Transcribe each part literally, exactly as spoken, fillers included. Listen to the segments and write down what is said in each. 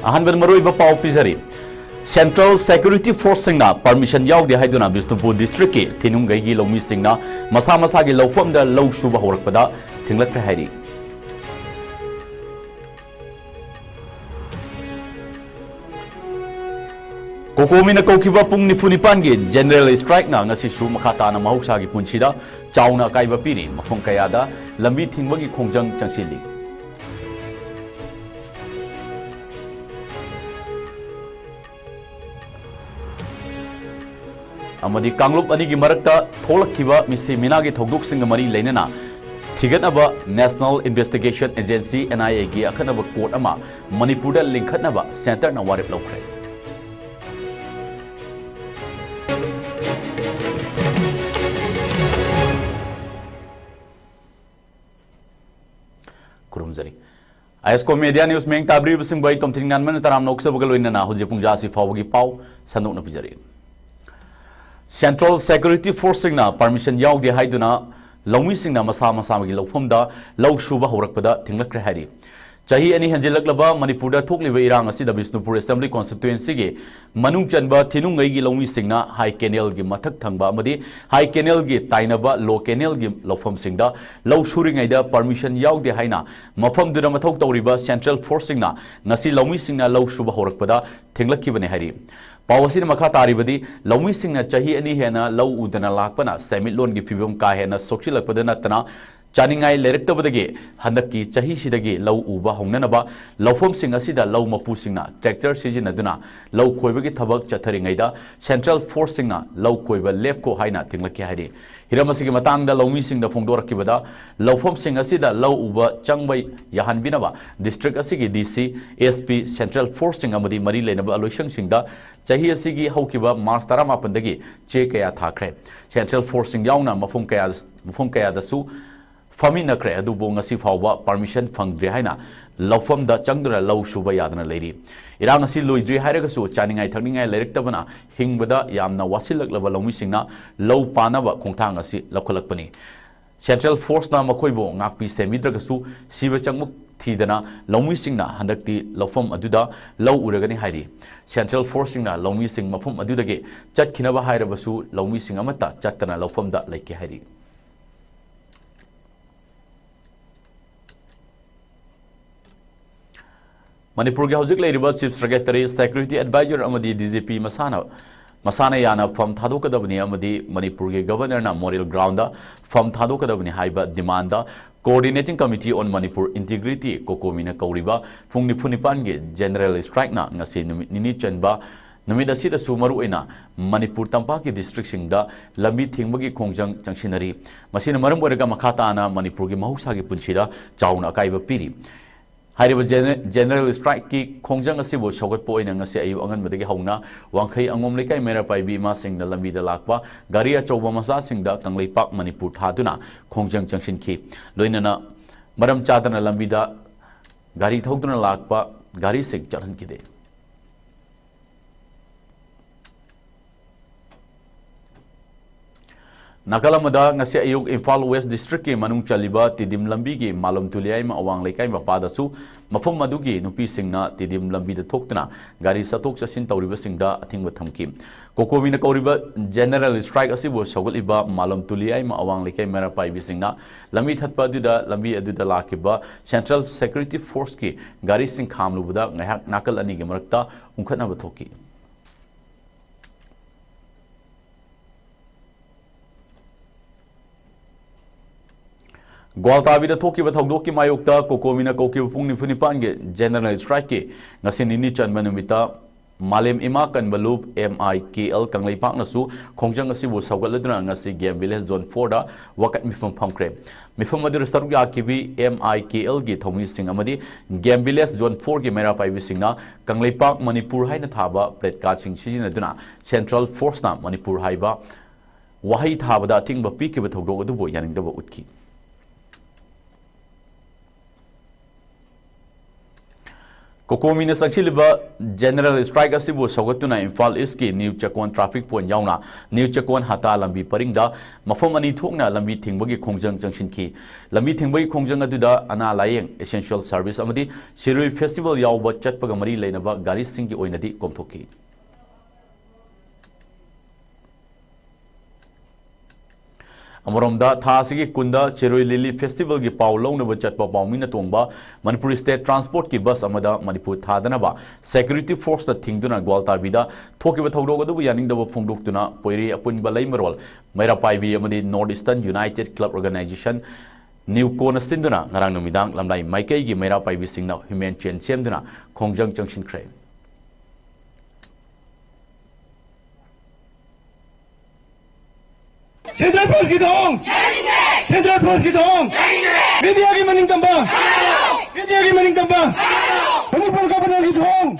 ꯑꯍꯥꯟꯕꯗ ꯃꯔꯨꯑꯣꯏꯕ ꯄꯥꯎ ꯄꯤꯖꯔꯤ꯫ Central Security Forceꯁꯤꯡꯅ permission ꯌꯥꯎꯗꯦ ꯍꯥꯏꯗꯨꯅ ꯕꯤꯁꯅꯨꯄꯨꯔ districtꯀꯤ ꯊꯤꯅꯨꯡꯒꯩꯒꯤ ꯂꯧꯃꯤꯁꯤꯡꯅ ꯃꯁꯥ ꯃꯁꯥꯒꯤ ꯂꯧꯐꯝꯗ ꯂꯧ ꯁꯨꯕ ꯍꯧꯔꯛꯄꯗ ꯊꯤꯡꯂꯛꯈ꯭ꯔꯦ ꯍꯥꯏꯔꯤ꯫ ꯀꯣꯀꯣꯃꯤꯅ ꯀꯧꯈꯤꯕ ꯄꯨꯡ ꯅꯤꯐꯨ ꯅꯤꯄꯥꯟꯒꯤ general strikeꯅ ꯉꯁꯤꯁꯨ ꯃꯈꯥ ꯇꯥꯅ ꯃꯍꯧꯁꯥꯒꯤ ꯄꯨꯟꯁꯤꯗ ꯆꯥꯎꯅ ꯑꯀꯥꯏꯕ ꯄꯤꯔꯤ꯫ ꯃꯐꯝ ꯀꯌꯥꯗ ꯂꯝꯕꯤ ꯊꯤꯡꯕꯒꯤ ꯈꯣꯡꯖꯪ ꯆꯪꯁꯤꯜꯂꯤ꯫ ꯑꯃꯗꯤ ꯀꯥꯡꯂꯨꯞ ꯑꯅꯤꯒꯤ ꯃꯔꯛꯇ ꯊꯣꯛꯂꯛꯈꯤꯕ ꯃꯤꯁꯤ ꯃꯤꯅꯥꯒꯤ ꯊꯧꯗꯣꯛꯁꯤꯡꯒ ꯃꯔꯤ ꯂꯩꯅꯅ ꯊꯤꯒꯠꯅꯕ National Investigation Agency, NIAꯒꯤ ꯑꯈꯟꯅꯕ court ꯑꯃ ꯃꯅꯤꯄꯨꯔꯗ ꯂꯤꯡꯈꯠꯅꯕ centreꯅ ꯋꯥꯔꯦꯞ ꯂꯧꯈ꯭ꯔꯦ꯫ ꯈꯨꯔꯨꯝꯖꯔꯤ꯫ ꯑꯥꯏ ꯑꯦꯁ ꯀꯣ ꯃꯦꯗꯤꯌꯥ ꯅ꯭ꯌꯨꯁ ꯃꯤꯠꯌꯦꯡ ꯇꯥꯕꯤꯔꯤꯕꯁꯤꯡꯕꯨ ꯑꯩ ꯇꯣꯝꯊꯤꯟ ꯉꯥꯟꯕꯅ ꯇꯔꯥꯝꯅ ꯑꯣꯛꯆꯕꯒ ꯂꯣꯏꯅꯅ ꯍꯧꯖꯤꯛ ꯄꯨꯡꯖꯥ ꯑꯁꯤ ꯐꯥꯎꯕꯒꯤ ꯄꯥꯎ ꯁꯟꯗꯣꯛꯅ ꯄꯤꯖꯔꯤ꯫ Central Security Forceꯁꯤꯡꯅ permission ꯌꯥꯎꯗꯦ ꯍꯥꯏꯗꯨꯅ ꯂꯧꯃꯤꯁꯤꯡꯅ ꯃꯁꯥ ꯃꯁꯥꯒꯤ ꯂꯧꯐꯝꯗ ꯂꯧ ꯁꯨꯕ ꯍꯧꯔꯛꯄꯗ ꯊꯤꯡꯂꯛꯈ꯭ꯔꯦ ꯍꯥꯏꯔꯤ꯫ ꯆꯍꯤ ꯑꯅꯤ ꯍꯦꯟꯖꯤꯜꯂꯛꯂꯕ ꯃꯅꯤꯄꯨꯔꯗ ꯊꯣꯛꯂꯤꯕ ꯏꯔꯥꯡ ꯑꯁꯤꯗ ꯕꯤꯁꯅꯨꯄꯨꯔ Assembly Constituencyꯒꯤ ꯃꯅꯨꯡ ꯆꯟꯕ ꯊꯤꯅꯨꯡꯒꯩꯒꯤ ꯂꯧꯃꯤꯁꯤꯡꯅ High Canalꯒꯤ ꯃꯊꯛ ꯊꯪꯕ ꯑꯃꯗꯤ High Canalꯒꯤ ꯇꯥꯏꯅꯕ Low Canalꯒꯤ ꯂꯧꯐꯝꯁꯤꯡꯗ ꯂꯧ ꯁꯨꯔꯤꯉꯩꯗ permission ꯌꯥꯎꯗꯦ ꯍꯥꯏꯅ ꯃꯐꯝꯗꯨꯗ ꯃꯊꯧ ꯇꯧꯔꯤꯕ Central Forceꯁꯤꯡꯅ ꯉꯁꯤ ꯂꯧꯃꯤꯁꯤꯡꯅ ꯂꯧ ꯁꯨꯕ ꯍꯧꯔꯛꯄꯗ ꯊꯤꯡꯂꯛꯈꯤꯕꯅꯤ ꯍꯥꯏꯔꯤ꯫ ꯄꯥꯎ ꯑꯁꯤꯅ ꯃꯈꯥ ꯇꯥꯔꯤꯕꯗꯤ, ꯂꯧꯃꯤꯁꯤꯡꯅ ꯆꯍꯤ ꯑꯅꯤ ꯍꯦꯟꯅ ꯂꯧ ꯎꯗꯅ ꯂꯥꯛꯄꯅ ꯁꯦꯟꯃꯤꯠꯂꯣꯟꯒꯤ ꯐꯤꯕꯝ ꯀꯥ ꯍꯦꯟꯅ ꯁꯣꯛꯆꯤꯜꯂꯛꯄꯗ ꯅꯠꯇꯅ ꯆꯥꯅꯤꯡꯉꯥꯏ ꯂꯩꯔꯛꯇꯕꯗꯒꯤ ꯍꯟꯗꯛꯀꯤ ꯆꯍꯤꯁꯤꯗꯒꯤ ꯂꯧ ꯎꯕ ꯍꯧꯅꯅꯕ ꯂꯧꯐꯝꯁꯤꯡ ꯑꯁꯤꯗ ꯂꯧ ꯃꯄꯨꯁꯤꯡꯅ tractor ꯁꯤꯖꯤꯟꯅꯗꯨꯅ ꯂꯧ ꯈꯣꯏꯕꯒꯤ ꯊꯕꯛ ꯆꯠꯊꯔꯤꯉꯩꯗ Central Forceꯁꯤꯡꯅ ꯂꯧ ꯈꯣꯏꯕ ꯂꯦꯞꯈꯣ ꯍꯥꯏꯅ ꯊꯤꯡꯂꯛꯈꯤ ꯍꯥꯏꯔꯤ꯫ ꯍꯤꯔꯝ ꯑꯁꯤꯒꯤ ꯃꯇꯥꯡꯗ ꯂꯧꯃꯤꯁꯤꯡꯗ ꯐꯣꯡꯗꯣꯔꯛꯈꯤꯕꯗ, ꯂꯧꯐꯝꯁꯤꯡ ꯑꯁꯤꯗ ꯂꯧ ꯎꯕ ꯆꯪꯕ ꯌꯥꯍꯟꯕꯤꯅꯕ district ꯑꯁꯤꯒꯤ D C, S P, Central Forceꯁꯤꯡ ꯑꯃꯗꯤ ꯃꯔꯤ ꯂꯩꯅꯕ ꯂꯣꯏꯁꯪꯁꯤꯡꯗ ꯆꯍꯤ ꯑꯁꯤꯒꯤ ꯍꯧꯈꯤꯕ March ꯇꯔꯥꯃꯥꯄꯟꯗꯒꯤ ꯆꯦ ꯀꯌꯥ ꯊꯥꯈ꯭ꯔꯦ꯫ Central Forceꯁꯤꯡ ꯌꯥꯎꯅ ꯃꯐꯝ ꯀꯌꯥ, ꯃꯐꯝ ꯀꯌꯥꯗꯁꯨ ꯐꯝꯃꯤꯟꯅꯈ꯭ꯔꯦ, ꯑꯗꯨꯕꯨ ꯉꯁꯤ ꯐꯥꯎꯕ permission ꯐꯪꯗ꯭ꯔꯤ ꯍꯥꯏꯅ ꯂꯧꯐꯝꯗ ꯆꯪꯗꯨꯅ ꯂꯧ ꯁꯨꯕ ꯌꯥꯗꯅ ꯂꯩꯔꯤ꯫ ꯏꯔꯥꯡ ꯑꯁꯤ ꯂꯣꯏꯗ꯭ꯔꯤ ꯍꯥꯏꯔꯒꯁꯨ ꯆꯥꯅꯤꯡꯉꯥꯏ ꯊꯛꯅꯤꯡꯉꯥꯏ ꯂꯩꯔꯛꯇꯕꯅ ꯍꯤꯡꯕꯗ ꯌꯥꯝꯅ ꯋꯥꯁꯤꯜꯂꯛꯂꯕ ꯂꯧꯃꯤꯁꯤꯡꯅ ꯂꯧ ꯄꯥꯅꯕ ꯈꯣꯡꯊꯥꯡ ꯑꯁꯤ ꯂꯧꯈꯠꯂꯛꯄꯅꯤ꯫ Central Forceꯅ ꯃꯈꯣꯏꯕꯨ ꯉꯥꯛꯄꯤ ꯁꯦꯟꯕꯤꯗ꯭ꯔꯒꯁꯨ ꯁꯤꯕ ꯆꯪꯕ ꯊꯤꯗꯅ ꯂꯧꯃꯤꯁꯤꯡꯅ ꯍꯟꯗꯛꯇꯤ ꯂꯧꯐꯝ ꯑꯗꯨꯗ ꯂꯧ ꯎꯔꯒꯅꯤ ꯍꯥꯏꯔꯤ꯫ Central Forceꯁꯤꯡꯅ ꯂꯧꯃꯤꯁꯤꯡ ꯃꯐꯝ ꯑꯗꯨꯗꯒꯤ ꯆꯠꯈꯤꯅꯕ ꯍꯥꯏꯔꯕꯁꯨ ꯂꯧꯃꯤꯁꯤꯡ ꯑꯃꯠꯇ ꯆꯠꯇꯅ ꯂꯧꯐꯝꯗ ꯂꯩꯈꯤ ꯍꯥꯏꯔꯤ꯫ ꯃꯅꯤꯄꯨꯔꯒꯤ ꯍꯧꯖꯤꯛ ꯂꯩꯔꯤꯕ Chief Secretary, Security Advisor ꯑꯃꯗꯤ D G P ꯃꯁꯥꯅ, ꯃꯁꯥꯅ ꯌꯥꯅ ꯐꯝ ꯊꯥꯗꯣꯛꯀꯗꯕꯅꯤ ꯑꯃꯗꯤ ꯃꯅꯤꯄꯨꯔꯒꯤ Governorꯅ Model Groundꯗ ꯐꯝ ꯊꯥꯗꯣꯛꯀꯗꯕꯅꯤ ꯍꯥꯏꯕ demandꯗ Coordinating Committee on Manipur Integrity, COCOMIꯅ ꯀꯧꯔꯤꯕ ꯄꯨꯡ ꯅꯤꯐꯨ ꯅꯤꯄꯥꯟꯒꯤ General Strikeꯅ ꯉꯁꯤ ꯅꯨꯃꯤꯠ ꯅꯤꯅꯤ ꯆꯟꯕ ꯅꯨꯃꯤꯠ ꯑꯁꯤꯗꯁꯨ ꯃꯔꯨꯑꯣꯏꯅ ꯃꯅꯤꯄꯨꯔ ꯇꯝꯄꯥꯛꯀꯤ districtꯁꯤꯡꯗ ꯂꯝꯕꯤ ꯊꯤꯡꯕꯒꯤ ꯈꯣꯡꯖꯪ ꯆꯪꯁꯤꯟꯅꯔꯤ꯫ ꯃꯁꯤꯅ ꯃꯔꯝ ꯑꯣꯏꯔꯒ ꯃꯈꯥ ꯇꯥꯅ ꯃꯅꯤꯄꯨꯔꯒꯤ ꯃꯍꯧꯁꯥꯒꯤ ꯄꯨꯟꯁꯤꯗ ꯆꯥꯎꯅ ꯑꯀꯥꯏꯕ ꯄꯤꯔꯤ꯫ ꯍꯥꯏꯔꯤꯕ ꯖꯦꯅꯦ-, General Strikeꯀꯤ ꯈꯣꯡꯖꯪ ꯑꯁꯤꯕꯨ ꯁꯧꯒꯠꯄ ꯑꯣꯏꯅ ꯉꯁꯤ ꯑꯌꯨꯛ ꯑꯉꯟꯕꯗꯒꯤ ꯍꯧꯅ ꯋꯥꯡꯈꯩ ꯑꯉꯣꯝ ꯂꯩꯀꯥꯏ ꯃꯩꯔꯥ ꯄꯥꯏꯕꯤ ꯏꯃꯥꯁꯤꯡꯅ ꯂꯝꯕꯤꯗ ꯂꯥꯛꯄ ꯒꯥꯔꯤ ꯑꯆꯧꯕ ꯃꯆꯥꯁꯤꯡꯗ ꯀꯪꯂꯩꯄꯥꯛ ꯃꯅꯤꯄꯨꯔ ꯊꯥꯗꯨꯅ ꯈꯣꯡꯖꯪ ꯆꯪꯁꯤꯟꯈꯤ꯫ ꯂꯣꯏꯅꯅ ꯃꯔꯝ ꯆꯥꯗꯅ ꯂꯝꯕꯤꯗ ꯒꯥꯔꯤ ꯊꯧꯗꯨꯅ ꯂꯥꯛꯄ ꯒꯥꯔꯤꯁꯤꯡ ꯆꯠꯍꯟꯈꯤꯗꯦ꯫ ꯅꯥꯀꯜ ꯑꯃꯗ, ꯉꯁꯤ ꯑꯌꯨꯛ ꯏꯝꯐꯥꯜ West Districtꯀꯤ ꯃꯅꯨꯡ ꯆꯜꯂꯤꯕ ꯇꯤꯗꯤꯝ ꯂꯝꯕꯤꯒꯤ ꯃꯥꯂꯣꯝ ꯇꯨꯂꯤꯌꯥꯏꯃ ꯑꯋꯥꯡ ꯂꯩꯀꯥꯏ ꯃꯄꯥꯗꯁꯨ ꯃꯐꯝ ꯑꯗꯨꯒꯤ ꯅꯨꯄꯤꯁꯤꯡꯅ ꯇꯤꯗꯤꯝ ꯂꯝꯕꯤꯗ ꯊꯣꯛꯇꯨꯅ ꯒꯥꯔꯤ ꯆꯠꯊꯣꯛ ꯆꯠꯁꯤꯟ ꯇꯧꯔꯤꯕꯁꯤꯡꯗ ꯑꯊꯤꯡꯕ ꯊꯝꯈꯤ꯫ COCOMIꯅ ꯀꯧꯔꯤꯕ General Strike ꯑꯁꯤꯕꯨ ꯁꯧꯒꯠꯂꯤꯕ ꯃꯥꯂꯣꯝ ꯇꯨꯂꯤꯌꯥꯏꯃ ꯑꯋꯥꯡ ꯂꯩꯀꯥꯏ ꯃꯩꯔꯥ ꯄꯥꯏꯕꯤꯁꯤꯡꯅ ꯂꯝꯕꯤ ꯊꯠꯄ ꯑꯗꯨꯗ ꯂꯝꯕꯤ ꯑꯗꯨꯗ ꯂꯥꯛꯈꯤꯕ Central Security Forceꯀꯤ ꯒꯥꯔꯤꯁꯤꯡ ꯈꯥꯝꯂꯨꯕꯗ ꯉꯥꯏꯍꯥꯛ ꯅꯥꯀꯜ ꯑꯅꯤꯒꯤ ꯃꯔꯛꯇ ꯎꯪꯈꯠꯅꯕ ꯊꯣꯛꯈꯤ꯫ ꯒ꯭ꯋꯥꯜꯇꯥꯕꯤꯗ ꯊꯣꯛꯈꯤꯕ ꯊꯧꯗꯣꯛꯀꯤ ꯃꯥꯌꯣꯛꯇ COCOMIꯅ ꯀꯧꯈꯤꯕ ꯄꯨꯡ ꯅꯤꯐꯨ ꯅꯤꯄꯥꯟꯒꯤ General Strikeꯀꯤ ꯉꯁꯤ ꯅꯤꯅꯤ ꯆꯟꯕ ꯅꯨꯃꯤꯠꯇ ꯃꯥꯂꯦꯝ ꯏꯃꯥ ꯀꯟꯕ ꯂꯨꯞ M I K L ꯀꯪꯂꯩꯄꯥꯛꯅꯁꯨ ꯈꯣꯡꯖꯪ ꯑꯁꯤꯕꯨ ꯁꯧꯒꯠꯂꯗꯨꯅ ꯉꯁꯤ Game Village Zone fourꯗ ꯋꯥꯀꯠ ꯃꯤꯐꯝ ꯐꯝꯈ꯭ꯔꯦ꯫ ꯃꯤꯐꯝ ꯑꯗꯨꯗ ꯁꯔꯨꯛ ꯌꯥꯈꯤꯕꯤ M I K Lꯒꯤ ꯊꯧꯃꯤꯁꯤꯡ ꯑꯃꯗꯤ Game Village Zone fourꯒꯤ ꯃꯩꯔꯥ ꯄꯥꯏꯕꯤꯁꯤꯡꯅ Kangleipak Manipur ꯍꯥꯏꯅ ꯊꯥꯕ placardꯁꯤꯡ ꯁꯤꯖꯤꯟꯅꯗꯨꯅ Central Forceꯅ ꯃꯅꯤꯄꯨꯔ ꯍꯥꯏꯕ ꯋꯥꯍꯩ ꯊꯥꯕꯗ ꯑꯊꯤꯡꯕ ꯄꯤꯈꯤꯕ ꯊꯧꯗꯣꯛ ꯑꯗꯨꯕꯨ ꯌꯥꯅꯤꯡꯗꯕ ꯎꯠꯈꯤ꯫ ꯀꯣꯀꯣꯃꯤꯅ ꯆꯪꯁꯤꯜꯂꯤꯕ ꯖꯦꯅꯔꯦꯜ ꯁ꯭ꯇ꯭ꯔꯥꯏꯛ ꯑꯁꯤꯕꯨ ꯁꯧꯒꯠꯇꯨꯅ ꯏꯝꯐꯥꯜ ꯏꯁꯀꯤ ꯅ꯭ꯌꯨ ꯆꯦꯛꯀꯣꯟ ꯇ꯭ꯔꯥꯐꯤꯛ ꯄꯣꯏꯟꯠ ꯌꯥꯎꯅ ꯅ꯭ꯌꯨ ꯆꯦꯛꯀꯣꯟ ꯍꯇꯥ ꯂꯝꯕꯤ ꯄꯔꯤꯡꯗ ꯃꯐꯝ ꯑꯅꯤ ꯊꯣꯛꯅ ꯂꯝꯕꯤ ꯊꯤꯡꯕꯒꯤ ꯈꯣꯡꯖꯪ ꯆꯪꯁꯤꯟꯈꯤ꯫ ꯂꯝꯕꯤ ꯊꯤꯡꯕꯒꯤ ꯈꯣꯡꯖꯪ ꯑꯗꯨꯗ ꯑꯅꯥ ꯂꯥꯌꯦꯡ, essential service ꯑꯃꯗꯤ ꯁꯤꯔꯨꯏ festival ꯌꯥꯎꯕ ꯆꯠꯄꯒ ꯃꯔꯤ ꯂꯩꯅꯕ ꯒꯥꯔꯤꯁꯤꯡꯒꯤ ꯑꯣꯏꯅꯗꯤ ꯀꯣꯝꯊꯣꯛꯈꯤ꯫ ꯑꯃꯔꯣꯝꯗ, ꯊꯥ ꯑꯁꯤꯒꯤ ꯀꯨꯟꯗ ꯁꯤꯔꯣꯏ ꯂꯤꯂꯤ festival ꯒꯤ ꯄꯥꯎ ꯂꯧꯅꯕ ꯆꯠꯄ ꯄꯥꯎꯃꯤꯅ ꯇꯣꯡꯕ ꯃꯅꯤꯄꯨꯔ state transport ꯀꯤ bus ꯑꯃꯗ ꯃꯅꯤꯄꯨꯔ ꯊꯥꯗꯅꯕ security force ꯅ ꯊꯤꯡꯗꯨꯅ ꯒ꯭ꯋꯥꯜꯇꯥꯕꯤꯗ ꯊꯣꯛꯈꯤꯕ ꯊꯧꯗꯣꯛ ꯑꯗꯨꯕꯨ ꯌꯥꯅꯤꯡꯗꯕ ꯐꯣꯡꯗꯣꯛꯇꯨꯅ ꯄꯣꯏꯔꯤ ꯑꯄꯨꯟꯕ ꯂꯩꯃꯔꯣꯜ ꯃꯩꯔꯥ ꯄꯥꯏꯕꯤ ꯑꯃꯗꯤ North Eastern United Club Organization, NEWCO ꯅ ꯁꯤꯟꯗꯨꯅ ꯉꯔꯥꯡ ꯅꯨꯃꯤꯗꯥꯡ ꯂꯝꯂꯥꯏ ꯃꯥꯏꯀꯩꯒꯤ ꯃꯩꯔꯥ ꯄꯥꯏꯕꯤꯁꯤꯡꯅ human chain ꯁꯦꯝꯗꯨꯅ ꯈꯣꯡꯖꯪ ꯆꯪꯁꯤꯟꯈ꯭ꯔꯦ꯫ Central Force ꯀꯤ ꯊꯧꯑꯣꯡ! Central Force ꯀꯤ ꯊꯧꯑꯣꯡ! Media ꯒꯤ ꯃꯅꯤꯡ ꯇꯝꯕ! Media ꯒꯤ ꯃꯅꯤꯡ ꯇꯝꯕ! ꯃꯅꯤꯄꯨꯔ Governor ꯒꯤ ꯊꯧꯑꯣꯡ!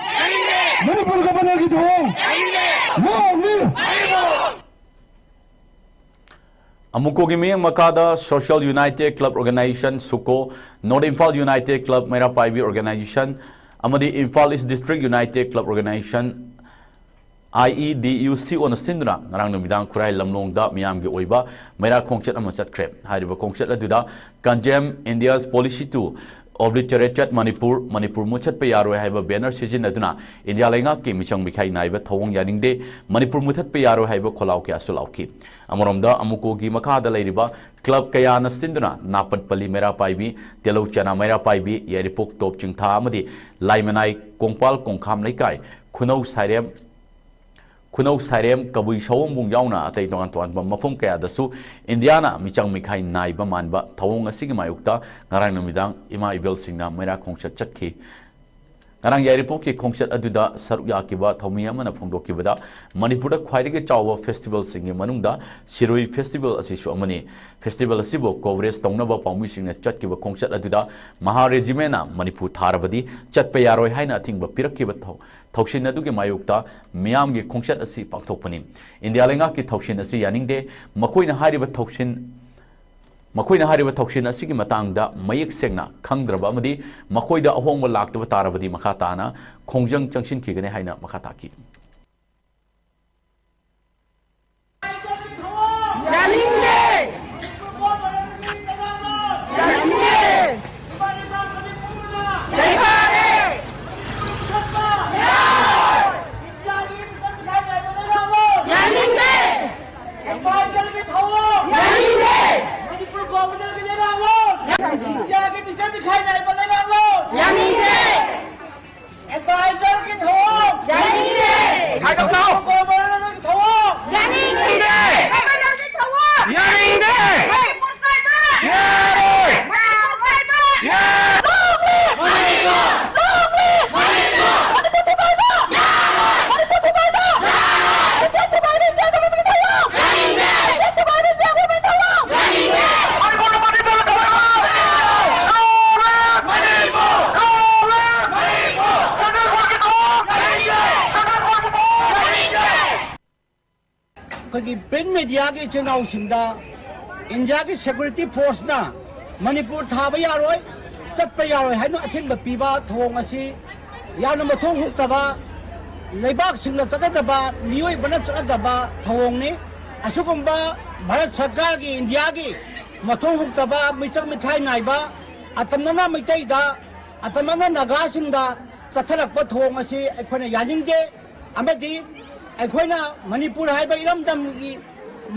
ꯃꯅꯤꯄꯨꯔ Governor ꯒꯤ ꯊꯧꯑꯣꯡ! Long live! ꯑꯃꯨꯀꯣꯒꯤ ꯃꯤꯠꯌꯦꯡ ꯃꯈꯥꯗ Social United Club Organization, SUCO, North Imphal United Club ꯃꯩꯔꯥ ꯄꯥꯏꯕꯤ Organization ꯑꯃꯗꯤ Imphal East District United Club Organization, IEDUCO ꯅ ꯁꯤꯟꯗꯨꯅ ꯉꯔꯥꯡ ꯅꯨꯃꯤꯗꯥꯡ ꯈꯨꯔꯥꯏ ꯂꯝꯂꯣꯡꯗ ꯃꯤꯌꯥꯝꯒꯤ ꯑꯣꯏꯕ ꯃꯩꯔꯥ ꯈꯣꯡꯆꯠ ꯑꯃ ꯆꯠꯈ꯭ꯔꯦ꯫ ꯍꯥꯏꯔꯤꯕ ꯈꯣꯡꯆꯠ ꯑꯗꯨꯗ Condemn India's Policy to Obliterated Manipur, Manipur ꯃꯨꯠꯊꯠꯄ ꯌꯥꯔꯣꯏ ꯍꯥꯏꯕ banner ꯁꯤꯖꯤꯟꯅꯗꯨꯅ ꯏꯟꯗꯤꯌꯥ ꯂꯩꯉꯥꯛꯀꯤ ꯃꯤꯆꯪ ꯃꯤꯈꯥꯏ ꯅꯥꯏꯕ ꯊꯧꯑꯣꯡ ꯌꯥꯅꯤꯡꯗꯦ, ꯃꯅꯤꯄꯨꯔ ꯃꯨꯠꯊꯠꯄ ꯌꯥꯔꯣꯏ ꯍꯥꯏꯕ ꯈꯣꯜꯂꯥꯎ ꯀꯌꯥꯁꯨ ꯂꯥꯎꯈꯤ꯫ ꯑꯃꯔꯣꯝꯗ, ꯑꯃꯨꯀꯣꯒꯤ ꯃꯈꯥꯗ ꯂꯩꯔꯤꯕ club ꯀꯌꯥꯅ ꯁꯤꯟꯗꯨꯅ ꯅꯥꯄꯠꯄꯜꯂꯤ ꯃꯩꯔꯥ ꯄꯥꯏꯕꯤ, ꯇꯦꯂꯧ ꯆꯅꯥ ꯃꯩꯔꯥ ꯄꯥꯏꯕꯤ, ꯌꯥꯏꯔꯤꯄꯣꯛ ꯇꯣꯞ ꯆꯤꯡꯊꯥ ꯑꯃꯗꯤ ꯂꯥꯏꯃꯅꯥꯏ ꯀꯣꯡꯄꯥꯜ ꯀꯣꯡꯈꯥꯝ ꯂꯩꯀꯥꯏ, ꯈꯨꯅꯧ ꯁꯥꯏꯔꯦꯝ, ꯈꯨꯅꯧ ꯁꯥꯏꯔꯦꯝ, ꯀꯕꯨꯏ ꯁꯑꯣꯝꯕꯨꯡ ꯌꯥꯎꯅ ꯑꯇꯩ ꯇꯣꯉꯥꯟ ꯇꯣꯉꯥꯟꯕ ꯃꯐꯝ ꯀꯌꯥꯗꯁꯨ ꯏꯟꯗꯤꯌꯥꯅ ꯃꯤꯆꯪ ꯃꯤꯈꯥꯏ ꯅꯥꯏꯕ ꯃꯥꯟꯕ ꯊꯧꯑꯣꯡ ꯑꯁꯤꯒꯤ ꯃꯥꯌꯣꯛꯇ ꯉꯔꯥꯡ ꯅꯨꯃꯤꯗꯥꯡ ꯏꯃꯥ ꯏꯕꯦꯜꯁꯤꯡꯅ ꯃꯩꯔꯥ ꯈꯣꯡꯆꯠ ꯆꯠꯈꯤ꯫ ꯉꯔꯥꯡ ꯌꯥꯏꯔꯤꯄꯣꯛꯀꯤ ꯈꯣꯡꯆꯠ ꯑꯗꯨꯗ ꯁꯔꯨꯛ ꯌꯥꯈꯤꯕ ꯊꯧꯃꯤ ꯑꯃꯅ ꯐꯣꯡꯗꯣꯛꯈꯤꯕꯗ, ꯃꯅꯤꯄꯨꯔꯗ ꯈ꯭ꯋꯥꯏꯗꯒꯤ ꯆꯥꯎꯕ festival ꯁꯤꯡꯒꯤ ꯃꯅꯨꯡꯗ ꯁꯤꯔꯣꯏ festival ꯑꯁꯤꯁꯨ ꯑꯃꯅꯤ꯫ Festival ꯑꯁꯤꯕꯨ coverage ꯇꯧꯅꯕ ꯄꯥꯎꯃꯤꯁꯤꯡꯅ ꯆꯠꯈꯤꯕ ꯈꯣꯡꯆꯠ ꯑꯗꯨꯗ ꯃꯍꯥ regiment ꯅ ꯃꯅꯤꯄꯨꯔ ꯊꯥꯔꯕꯗꯤ ꯆꯠꯄ ꯌꯥꯔꯣꯏ ꯍꯥꯏꯅ ꯑꯊꯤꯡꯕ ꯄꯤꯔꯛꯈꯤꯕ ꯊꯧ-, ꯊꯧꯁꯤꯟ ꯑꯗꯨꯒꯤ ꯃꯥꯌꯣꯛꯇ ꯃꯤꯌꯥꯝꯒꯤ ꯈꯣꯡꯆꯠ ꯑꯁꯤ ꯄꯥꯡꯊꯣꯛꯄꯅꯤ꯫ ꯏꯟꯗꯤꯌꯥ ꯂꯩꯉꯥꯛꯀꯤ ꯊꯧꯁꯤꯟ ꯑꯁꯤ ꯌꯥꯅꯤꯡꯗꯦ꯫ ꯃꯈꯣꯏꯅ ꯍꯥꯏꯔꯤꯕ ꯊꯧꯁꯤꯟ ꯃꯈꯣꯏꯅ ꯍꯥꯏꯔꯤꯕ ꯊꯧꯁꯤꯜ ꯑꯁꯤꯒꯤ ꯃꯇꯥꯡꯗ ꯃꯌꯦꯛ ꯁꯦꯡꯅ ꯈꯪꯗ꯭ꯔꯕ ꯑꯃꯗꯤ ꯃꯈꯣꯏꯗ ꯑꯍꯣꯡꯕ ꯂꯥꯛꯇꯕ ꯇꯥꯔꯕꯗꯤ ꯃꯈꯥ ꯇꯥꯅ ꯈꯣꯡꯖꯪ ꯆꯪꯁꯤꯟꯈꯤꯒꯅꯤ ꯍꯥꯏꯅ ꯃꯈꯥ ꯇꯥꯈꯤ꯫ ꯌꯥꯅꯤꯡꯗꯦ! ꯌꯥꯅꯤꯡꯗꯦ! ꯂꯩꯕꯥꯛ! ꯌꯥꯅꯤꯡꯗꯦ! ꯌꯥꯅꯤꯡꯗꯦ! ꯌꯥꯅꯤꯡꯗꯦ! ꯑꯦꯗꯚꯥꯏꯖꯔꯒꯤ ꯊꯧꯑꯣꯡ! ꯌꯥꯅꯤꯡꯗꯦ! ꯍꯥꯏꯗꯣꯛꯂꯛꯑꯣ! ꯒꯣꯕꯔꯅꯔꯒꯤ ꯊꯧꯑꯣꯡ! ꯌꯥꯅꯤꯡꯗꯦ! ꯒꯣꯕꯔꯅꯔꯒꯤ ꯊꯧꯑꯣꯡ! ꯌꯥꯅꯤꯡꯗꯦ! ꯃꯅꯤꯄꯨꯔ ꯀꯥꯏꯕ! ꯌꯥꯔꯣꯏ! ꯃꯅꯤꯄꯨꯔ ꯀꯥꯏꯕ! ꯌꯥꯔꯣꯏ! ꯑꯩꯈꯣꯏꯒꯤ ꯄ꯭ꯔꯤꯟꯠ ꯃꯦꯗꯤꯌꯥꯒꯤ ꯏꯆꯤꯜ ꯏꯅꯥꯎꯁꯤꯡꯗ ꯏꯟꯗꯤꯌꯥꯒꯤ ꯁꯦꯀ꯭ꯌꯨꯔꯤꯇꯤ ꯐꯣꯔꯁꯅ ꯃꯅꯤꯄꯨꯔ ꯊꯥꯕ ꯌꯥꯔꯣꯏ, ꯆꯠꯄ ꯌꯥꯔꯣꯏ ꯍꯥꯏꯅ ꯑꯊꯤꯡꯕ ꯄꯤꯕ ꯊꯧꯑꯣꯡ ꯑꯁꯤ ꯌꯥꯝꯅ ꯃꯊꯣꯡ ꯍꯨꯛꯇꯕ, ꯂꯩꯕꯥꯛꯁꯤꯡꯅ ꯆꯠꯅꯗꯕ, ꯃꯤꯑꯣꯏꯕꯅ ꯆꯠꯅꯗꯕ ꯊꯧꯑꯣꯡꯅꯤ꯫ ꯑꯁꯤꯒꯨꯝꯕ ꯚꯥꯔꯠ ꯁꯔꯀꯥꯔꯒꯤ, ꯏꯟꯗꯤꯌꯥꯒꯤ ꯃꯊꯣꯡ ꯍꯨꯛꯇꯕ, ꯃꯤꯆꯪ ꯃꯤꯈꯥꯏ ꯅꯥꯏꯕ, ꯑꯇꯝꯅꯅ ꯃꯩꯇꯩꯗ, ꯑꯇꯝꯅꯅ ꯅꯥꯒꯥꯁꯤꯡꯗ ꯆꯠꯊꯔꯛꯄ ꯊꯧꯑꯣꯡ ꯑꯁꯤ ꯑꯩꯈꯣꯏꯅ ꯌꯥꯅꯤꯡꯗꯦ꯫ ꯑꯃꯗꯤ ꯑꯩꯈꯣꯏꯅ ꯃꯅꯤꯄꯨꯔ ꯍꯥꯏꯕ ꯏꯔꯝꯗꯝꯒꯤ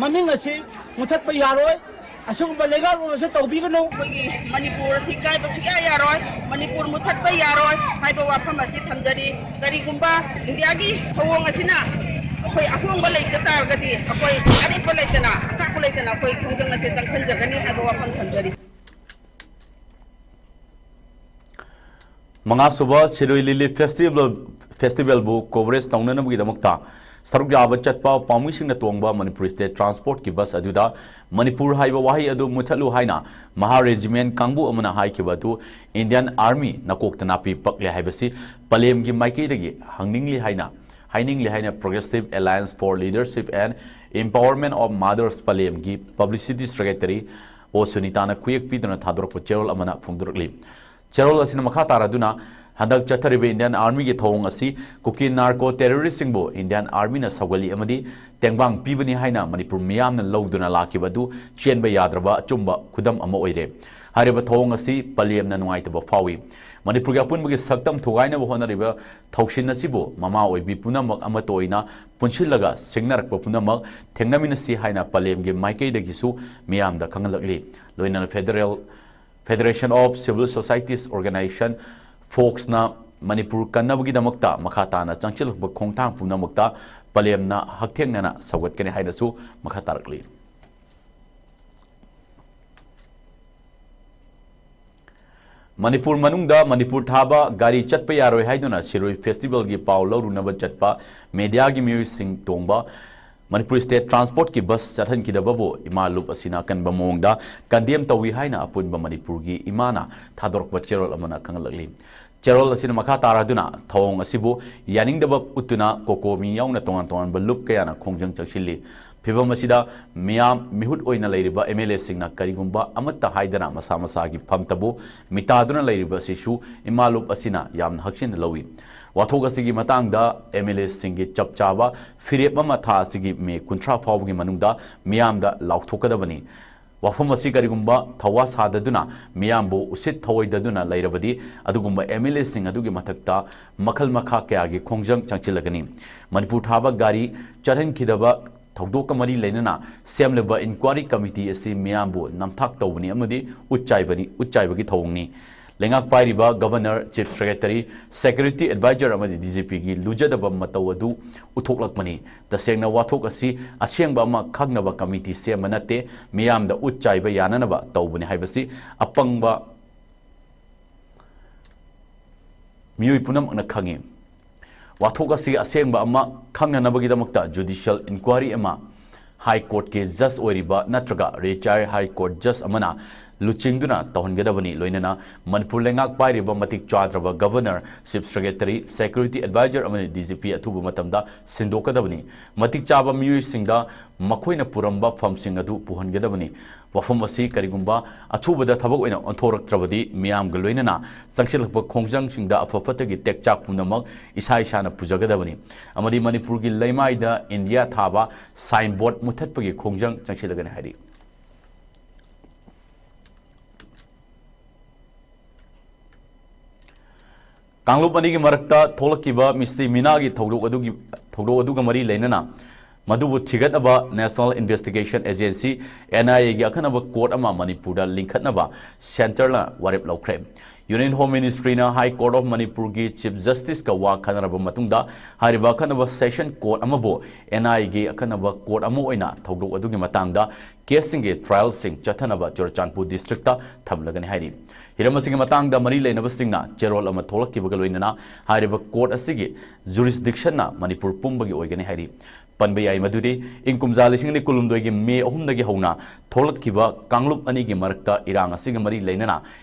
ꯃꯃꯤꯡ ꯑꯁꯤ ꯃꯨꯊꯠꯄ ꯌꯥꯔꯣꯏ꯫ ꯑꯁꯤꯒꯨꯝꯕ ꯂꯩꯉꯥꯛꯂꯣꯟ ꯑꯁꯤ ꯇꯧꯕꯤꯒꯅꯨ꯫ ꯑꯩꯈꯣꯏꯒꯤ ꯃꯅꯤꯄꯨꯔ ꯑꯁꯤ ꯀꯥꯏꯕ ꯁꯨꯡꯌꯥ ꯌꯥꯔꯣꯏ, ꯃꯅꯤꯄꯨꯔ ꯃꯨꯊꯠꯄ ꯌꯥꯔꯣꯏ ꯍꯥꯏꯕ ꯋꯥꯐꯝ ꯑꯁꯤ ꯊꯝꯖꯔꯤ꯫ ꯀꯔꯤꯒꯨꯝꯕ ꯏꯟꯗꯤꯌꯥꯒꯤ ꯊꯧꯑꯣꯡ ꯑꯁꯤꯅ ꯑꯩꯈꯣꯏ ꯑꯍꯣꯡꯕ ꯂꯩꯇ ꯇꯥꯔꯒꯗꯤ ꯑꯩꯈꯣꯏ ꯑꯔꯦꯞꯄ ꯂꯩꯇꯅ, ꯑꯀꯥꯛꯄ ꯂꯩꯇꯅ ꯑꯩꯈꯣꯏ ꯈꯣꯡꯖꯪ ꯑꯁꯤ ꯆꯪꯁꯤꯟꯖꯒꯅꯤ ꯍꯥꯏꯕ ꯋꯥꯐꯝ ꯊꯝꯖꯔꯤ꯫ ꯃꯉꯥꯁꯨꯕ ꯁꯤꯔꯣꯏ ꯂꯤꯂꯤ ꯐꯦꯁꯇꯤꯚꯦꯜ, ꯐꯦꯁꯇꯤꯚꯦꯜꯕꯨ ꯀꯣꯚꯔꯦꯖ ꯇꯧꯅꯅꯕꯒꯤꯗꯃꯛꯇ ꯁꯔꯨꯛ ꯌꯥꯕ ꯆꯠꯄ ꯄꯥꯝꯃꯤꯁꯤꯡꯅ ꯇꯣꯡꯕ ꯃꯅꯤꯄꯨꯔ ꯁ꯭ꯇꯦꯠ ꯇ꯭ꯔꯥꯟꯁꯄꯣꯔꯠꯀꯤ ꯕꯁ ꯑꯗꯨꯗ ꯃꯅꯤꯄꯨꯔ ꯍꯥꯏꯕ ꯋꯥꯍꯩ ꯑꯗꯨ ꯃꯨꯊꯠꯂꯨ ꯍꯥꯏꯅ ꯃꯍꯥ ꯔꯦꯖꯤꯃꯦꯟꯠ ꯀꯥꯡꯕꯨ ꯑꯃꯅ ꯍꯥꯏꯈꯤꯕ ꯑꯗꯨ ꯏꯟꯗꯤꯌꯟ ꯑꯥꯔꯃꯤ ꯅꯀꯣꯛꯇ ꯅꯥꯄꯤ ꯄꯛꯂꯦ ꯍꯥꯏꯕꯁꯤ ꯄꯂꯦꯝꯒꯤ ꯃꯥꯏꯀꯩꯗꯒꯤ ꯍꯪꯅꯤꯡꯂꯤ ꯍꯥꯏꯅ, ꯍꯥꯏꯅꯤꯡꯂꯤ ꯍꯥꯏꯅ Progressive Alliance for Leadership and Empowerment of Mothers ꯄꯂꯦꯝꯒꯤ ꯄꯕ꯭ꯂꯤꯁꯤꯇꯤ ꯁꯦꯀ꯭ꯔꯦꯇꯔꯤ ꯑꯣ ꯁꯨꯅꯤꯇꯥꯅ ꯈꯨꯌꯦꯛ ꯄꯤꯗꯨꯅ ꯊꯥꯗꯣꯔꯛꯄ ꯆꯦꯔꯣꯜ ꯑꯃꯅ ꯐꯣꯡꯗꯣꯔꯛꯂꯤ꯫ ꯆꯦꯔꯣꯜ ꯑꯁꯤꯅ ꯃꯈꯥ ꯇꯥꯔꯗꯨꯅ, ꯍꯟꯗꯛ ꯆꯠꯊꯔꯤꯕ Indian Armyꯒꯤ ꯊꯧꯑꯣꯡ ꯑꯁꯤ ꯀꯨꯀꯤ narco terroristꯁꯤꯡꯕꯨ Indian Armyꯅ ꯁꯧꯒꯠꯂꯤ ꯑꯃꯗꯤ ꯇꯦꯡꯕꯥꯡ ꯄꯤꯕꯅꯤ ꯍꯥꯏꯅ ꯃꯅꯤꯄꯨꯔ ꯃꯤꯌꯥꯝꯅ ꯂꯧꯗꯨꯅ ꯂꯥꯛꯈꯤꯕ ꯑꯗꯨ ꯆꯦꯟꯕ ꯌꯥꯗ꯭ꯔꯕ ꯑꯆꯨꯝꯕ ꯈꯨꯗꯝ ꯑꯃ ꯑꯣꯏꯔꯦ꯫ ꯍꯥꯏꯔꯤꯕ ꯊꯧꯑꯣꯡ ꯑꯁꯤ ꯄꯂꯦꯝꯅ ꯅꯨꯡꯉꯥꯏꯇꯕ ꯐꯥꯎꯏ꯫ ꯃꯅꯤꯄꯨꯔꯒꯤ ꯑꯄꯨꯟꯕꯒꯤ ꯁꯛꯇꯝ ꯊꯨꯒꯥꯏꯅꯕ ꯍꯣꯠꯅꯔꯤꯕ ꯊꯧꯁꯤꯟ ꯑꯁꯤꯕꯨ ꯃꯃꯥ ꯑꯣꯏꯕꯤ ꯄꯨꯝꯅꯃꯛ ꯑꯃꯠꯇ ꯑꯣꯏꯅ ꯄꯨꯟꯁꯤꯜꯂꯒ ꯁꯤꯡꯅꯔꯛꯄ ꯄꯨꯝꯅꯃꯛ ꯊꯦꯡꯅꯃꯤꯟꯅꯁꯤ ꯍꯥꯏꯅ ꯄꯂꯦꯝꯒꯤ ꯃꯥꯏꯀꯩꯗꯒꯤꯁꯨ ꯃꯤꯌꯥꯝꯗ ꯈꯪꯍꯜꯂꯛꯂꯤ꯫ ꯂꯣꯏꯅꯅ Federal, Federation of Civil Societies Organization, ꯐꯣꯛꯁꯅ Manipur ꯀꯟꯅꯕꯒꯤꯗꯃꯛꯇ ꯃꯈꯥ ꯇꯥꯅ ꯆꯪꯁꯤꯜꯂꯛꯄ ꯈꯣꯡꯊꯥꯡ ꯄꯨꯝꯅꯃꯛꯇ ꯄꯂꯦꯝꯅ ꯍꯛꯊꯦꯡꯅꯅ ꯁꯧꯒꯠꯀꯅꯤ ꯍꯥꯏꯅꯁꯨ ꯃꯈꯥ ꯇꯥꯔꯛꯂꯤ꯫ ꯃꯅꯤꯄꯨꯔ ꯃꯅꯨꯡꯗ ꯃꯅꯤꯄꯨꯔ ꯊꯥꯕ ꯒꯥꯔꯤ ꯆꯠꯄ ꯌꯥꯔꯣꯏ ꯍꯥꯏꯗꯨꯅ ꯁꯤꯔꯣꯏ ꯐꯦꯁꯇꯤꯚꯦꯜꯒꯤ ꯄꯥꯎ ꯂꯧꯔꯨꯅꯕ ꯆꯠꯄ ꯃꯦꯗꯤꯌꯥꯒꯤ ꯃꯤꯑꯣꯏꯁꯤꯡ ꯇꯣꯡꯕ ꯃꯅꯤꯄꯨꯔ ꯁ꯭ꯇꯦꯠ ꯇ꯭ꯔꯥꯟꯁꯄꯣꯔꯠꯀꯤ ꯕꯁ ꯆꯠꯍꯟꯈꯤꯗꯕꯕꯨ ꯏꯃꯥ ꯂꯨꯞ ꯑꯁꯤꯅ ꯑꯀꯟꯕ ꯃꯑꯣꯡꯗ ꯀꯟꯗꯦꯝ ꯇꯧꯏ ꯍꯥꯏꯅ ꯑꯄꯨꯟꯕ ꯃꯅꯤꯄꯨꯔꯒꯤ ꯏꯃꯥꯅ ꯊꯥꯗꯣꯔꯛꯄ ꯆꯦꯔꯣꯜ ꯑꯃꯅ ꯈꯪꯍꯜꯂꯛꯂꯤ꯫ ꯆꯦꯔꯣꯜ ꯑꯁꯤꯅ ꯃꯈꯥ ꯇꯥꯔꯗꯨꯅ ꯊꯧꯑꯣꯡ ꯑꯁꯤꯕꯨ ꯌꯥꯅꯤꯡꯗꯕ ꯎꯠꯇꯨꯅ ꯀꯣꯀꯣꯃꯤ ꯌꯥꯎꯅ ꯇꯣꯉꯥꯟ ꯇꯣꯉꯥꯟꯕ ꯂꯨꯞ ꯀꯌꯥꯅ ꯈꯣꯡꯖꯪ ꯆꯪꯁꯤꯜꯂꯤ꯫ ꯐꯤꯚꯝ ꯑꯁꯤꯗ ꯃꯤꯌꯥꯝ ꯃꯤꯍꯨꯠ ꯑꯣꯏꯅ ꯂꯩꯔꯤꯕ MLAꯁꯤꯡꯅ ꯀꯔꯤꯒꯨꯝꯕ ꯑꯃꯠꯇ ꯍꯥꯏꯗꯅ ꯃꯁꯥ ꯃꯁꯥꯒꯤ ꯐꯝꯇꯕꯨ ꯃꯤꯇꯥꯗꯨꯅ ꯂꯩꯔꯤꯕ ꯑꯁꯤꯁꯨ ꯏꯃꯥ ꯂꯨꯞ ꯑꯁꯤꯅ ꯌꯥꯝꯅ ꯍꯛꯆꯤꯟꯅ ꯂꯧꯏ꯫ ꯋꯥꯊꯣꯛ ꯑꯁꯤꯒꯤ ꯃꯇꯥꯡꯗ MLAꯁꯤꯡꯒꯤ ꯆꯞ ꯆꯥꯕ ꯐꯤꯔꯦꯞ ꯑꯃ ꯊꯥ ꯑꯁꯤꯒꯤ ꯃꯦ ꯀꯨꯟꯊ꯭ꯔꯥ ꯐꯥꯎꯕꯒꯤ ꯃꯅꯨꯡꯗ ꯃꯤꯌꯥꯝꯗ ꯂꯥꯎꯊꯣꯛꯀꯗꯕꯅꯤ꯫ ꯋꯥꯐꯝ ꯑꯁꯤ ꯀꯔꯤꯒꯨꯝꯕ ꯊꯧꯋꯥ ꯁꯥꯗꯗꯨꯅ ꯃꯤꯌꯥꯝꯕꯨ ꯎꯁꯤꯠ ꯊꯧꯑꯣꯏꯗꯗꯨꯅ ꯂꯩꯔꯕꯗꯤ ꯑꯗꯨꯒꯨꯝꯕ MLAꯁꯤꯡ ꯑꯗꯨꯒꯤ ꯃꯊꯛꯇ ꯃꯈꯜ ꯃꯈꯥ ꯀꯌꯥꯒꯤ ꯈꯣꯡꯖꯪ ꯆꯪꯁꯤꯜꯂꯒꯅꯤ꯫ ꯃꯅꯤꯄꯨꯔ ꯊꯥꯕ ꯒꯥꯔꯤ ꯆꯠꯍꯟꯈꯤꯗꯕ ꯊꯧꯗꯣꯛꯀ ꯃꯔꯤ ꯂꯩꯅꯅ ꯁꯦꯝꯂꯤꯕ ꯏꯟꯀ꯭ꯋꯥꯔꯤ ꯀꯃꯤꯇꯤ ꯑꯁꯤ ꯃꯤꯌꯥꯝꯕꯨ ꯅꯝꯊꯥꯛ ꯇꯧꯕꯅꯤ ꯑꯃꯗꯤ ꯎꯠꯆꯥꯏꯕꯅꯤ, ꯎꯠꯆꯥꯏꯕꯒꯤ ꯊꯧꯑꯣꯡꯅꯤ꯫ ꯂꯩꯉꯥꯛ ꯄꯥꯏꯔꯤꯕ Governor, Chief Secretary, Security Advisor ꯑꯃꯗꯤ DGPꯒꯤ ꯂꯨꯖꯗꯕ ꯃꯇꯧ ꯑꯗꯨ ꯎꯠꯊꯣꯛꯂꯛꯄꯅꯤ꯫ ꯇꯁꯦꯡꯅ ꯋꯥꯊꯣꯛ ꯑꯁꯤ ꯑꯁꯦꯡꯕ ꯑꯃ ꯈꯪꯅꯕ ꯀꯃꯤꯇꯤ ꯁꯦꯝꯕ ꯅꯠꯇꯦ, ꯃꯤꯌꯥꯝꯗ ꯎꯠ ꯆꯥꯏꯕ ꯌꯥꯅꯅꯕ ꯇꯧꯕꯅꯤ ꯍꯥꯏꯕꯁꯤ ꯑꯄꯪꯕ ꯃꯤꯑꯣꯏ ꯄꯨꯝꯅꯃꯛꯅ ꯈꯪꯏ꯫ ꯋꯥꯊꯣꯛ ꯑꯁꯤꯒꯤ ꯑꯁꯦꯡꯕ ꯑꯃ ꯈꯪꯅꯅꯕꯒꯤꯗꯃꯛꯇ judicial inquiry ꯑꯃ High Courtꯀꯤ judge ꯑꯣꯏꯔꯤꯕ ꯅꯠꯇ꯭ꯔꯒ retired High Court judge ꯑꯃꯅ ꯂꯨꯆꯤꯡꯗꯨꯅ ꯇꯧꯍꯟꯒꯗꯕꯅꯤ꯫ ꯂꯣꯏꯅꯅ ꯃꯅꯤꯄꯨꯔ ꯂꯩꯉꯥꯛ ꯄꯥꯏꯔꯤꯕ ꯃꯇꯤꯛ ꯆꯥꯗ꯭ꯔꯕ Governor, Chief Secretary, Security Advisor ꯑꯃꯗꯤ DGP ꯑꯊꯨꯕ ꯃꯇꯝꯗ ꯁꯤꯟꯗꯣꯛꯀꯗꯕꯅꯤ꯫ ꯃꯇꯤꯛ ꯆꯥꯕ ꯃꯤꯑꯣꯏꯁꯤꯡꯗ ꯃꯈꯣꯏꯅ ꯄꯨꯔꯝꯕ ꯐꯝꯁꯤꯡ ꯑꯗꯨ ꯄꯨꯍꯟꯒꯗꯕꯅꯤ꯫ ꯋꯥꯐꯝ ꯑꯁꯤ ꯀꯔꯤꯒꯨꯝꯕ ꯑꯊꯨꯕꯗ ꯊꯕꯛ ꯑꯣꯏꯅ ꯑꯣꯟꯊꯣꯔꯛꯇ꯭ꯔꯕꯗꯤ, ꯃꯤꯌꯥꯝꯒ ꯂꯣꯏꯅꯅ ꯆꯪꯁꯤꯜꯂꯛꯄ ꯈꯣꯡꯖꯪꯁꯤꯡꯗ ꯑꯐ ꯐꯠꯇꯒꯤ ꯇꯦꯛꯆꯥꯛ ꯄꯨꯝꯅꯃꯛ ꯏꯁꯥ ꯏꯁꯥꯅ ꯄꯨꯖꯒꯗꯕꯅꯤ ꯑꯃꯗꯤ ꯃꯅꯤꯄꯨꯔꯒꯤ ꯂꯩꯃꯥꯏꯗ ꯏꯟꯗꯤꯌꯥ ꯊꯥꯕ ꯁꯥꯏꯟ ꯕꯣꯔꯗ ꯃꯨꯊꯠꯄꯒꯤ ꯈꯣꯡꯖꯪ ꯆꯪꯁꯤꯜꯂꯒꯅꯤ ꯍꯥꯏꯔꯤ꯫ ꯀꯥꯡꯂꯨꯞ ꯑꯅꯤꯒꯤ ꯃꯔꯛꯇ ꯊꯣꯛꯂꯛꯈꯤꯕ ꯃꯤꯁꯇꯤ ꯃꯤꯅꯥꯒꯤ ꯊꯧꯗꯣꯛ ꯑꯗꯨꯒꯤ, ꯊꯧꯗꯣꯛ ꯑꯗꯨꯒ ꯃꯔꯤ ꯂꯩꯅꯅ ꯃꯗꯨꯕꯨ ꯊꯤꯒꯠꯅꯕ National Investigation Agency, N I A ꯒꯤ ꯑꯈꯟꯅꯕ ꯀꯣꯔꯠ ꯑꯃ ꯃꯅꯤꯄꯨꯔꯗ ꯂꯤꯡꯈꯠꯅꯕ ꯁꯦꯟꯇꯔꯅ ꯋꯥꯔꯦꯞ ꯂꯧꯈ꯭ꯔꯦ꯫ Union Home Ministry ꯅ High Court of ꯃꯅꯤꯄꯨꯔꯒꯤ Chief Justice ꯀ ꯋꯥ ꯈꯟꯅꯔꯕ ꯃꯇꯨꯡꯗ, ꯍꯥꯏꯔꯤꯕ ꯑꯈꯟꯅꯕ ꯁꯦꯁꯟ ꯀꯣꯔꯠ ꯑꯃꯕꯨ N I A ꯒꯤ ꯑꯈꯟꯅꯕ ꯀꯣꯔꯠ ꯑꯃ ꯑꯣꯏꯅ ꯊꯧꯗꯣꯛ ꯑꯗꯨꯒꯤ ꯃꯇꯥꯡꯗ ꯀꯦꯁꯁꯤꯡꯒꯤ ꯇ꯭ꯔꯥꯏꯜꯁꯤꯡ ꯆꯠꯊꯅꯕ ꯆꯨꯔꯆꯥꯟꯄꯨꯔ ꯗꯤꯁꯇ꯭ꯔꯤꯛꯇ ꯊꯝꯂꯒꯅꯤ ꯍꯥꯏꯔꯤ꯫ ꯍꯤꯔꯝ ꯑꯁꯤꯒꯤ ꯃꯇꯥꯡꯗ ꯃꯔꯤ ꯂꯩꯅꯕꯁꯤꯡꯅ ꯆꯦꯔꯣꯜ ꯑꯃ ꯊꯣꯛꯂꯛꯈꯤꯕꯒ ꯂꯣꯏꯅꯅ ꯍꯥꯏꯔꯤꯕ ꯀꯣꯔꯠ ꯑꯁꯤꯒꯤ ꯖꯨꯔꯤꯁꯗꯤꯛꯁꯟꯅ ꯃꯅꯤꯄꯨꯔ ꯄꯨꯝꯕꯒꯤ ꯑꯣꯏꯒꯅꯤ ꯍꯥꯏꯔꯤ꯫ ꯄꯟꯕ ꯌꯥꯏ ꯃꯗꯨꯗꯤ ꯏꯪ ꯀꯨꯝꯖꯥ ꯂꯤꯁꯤꯡ ꯑꯅꯤ ꯀꯨꯟꯍꯨꯝꯗꯣꯏꯒꯤ ꯃꯦ ꯑꯍꯨꯝꯗꯒꯤ ꯍꯧꯅ ꯊꯣꯛꯂꯛꯈꯤꯕ ꯀꯥꯡꯂꯨꯞ ꯑꯅꯤꯒꯤ ꯃꯔꯛꯇ ꯏꯔꯥꯡ ꯑꯁꯤꯒ ꯃꯔꯤ ꯂꯩꯅꯅ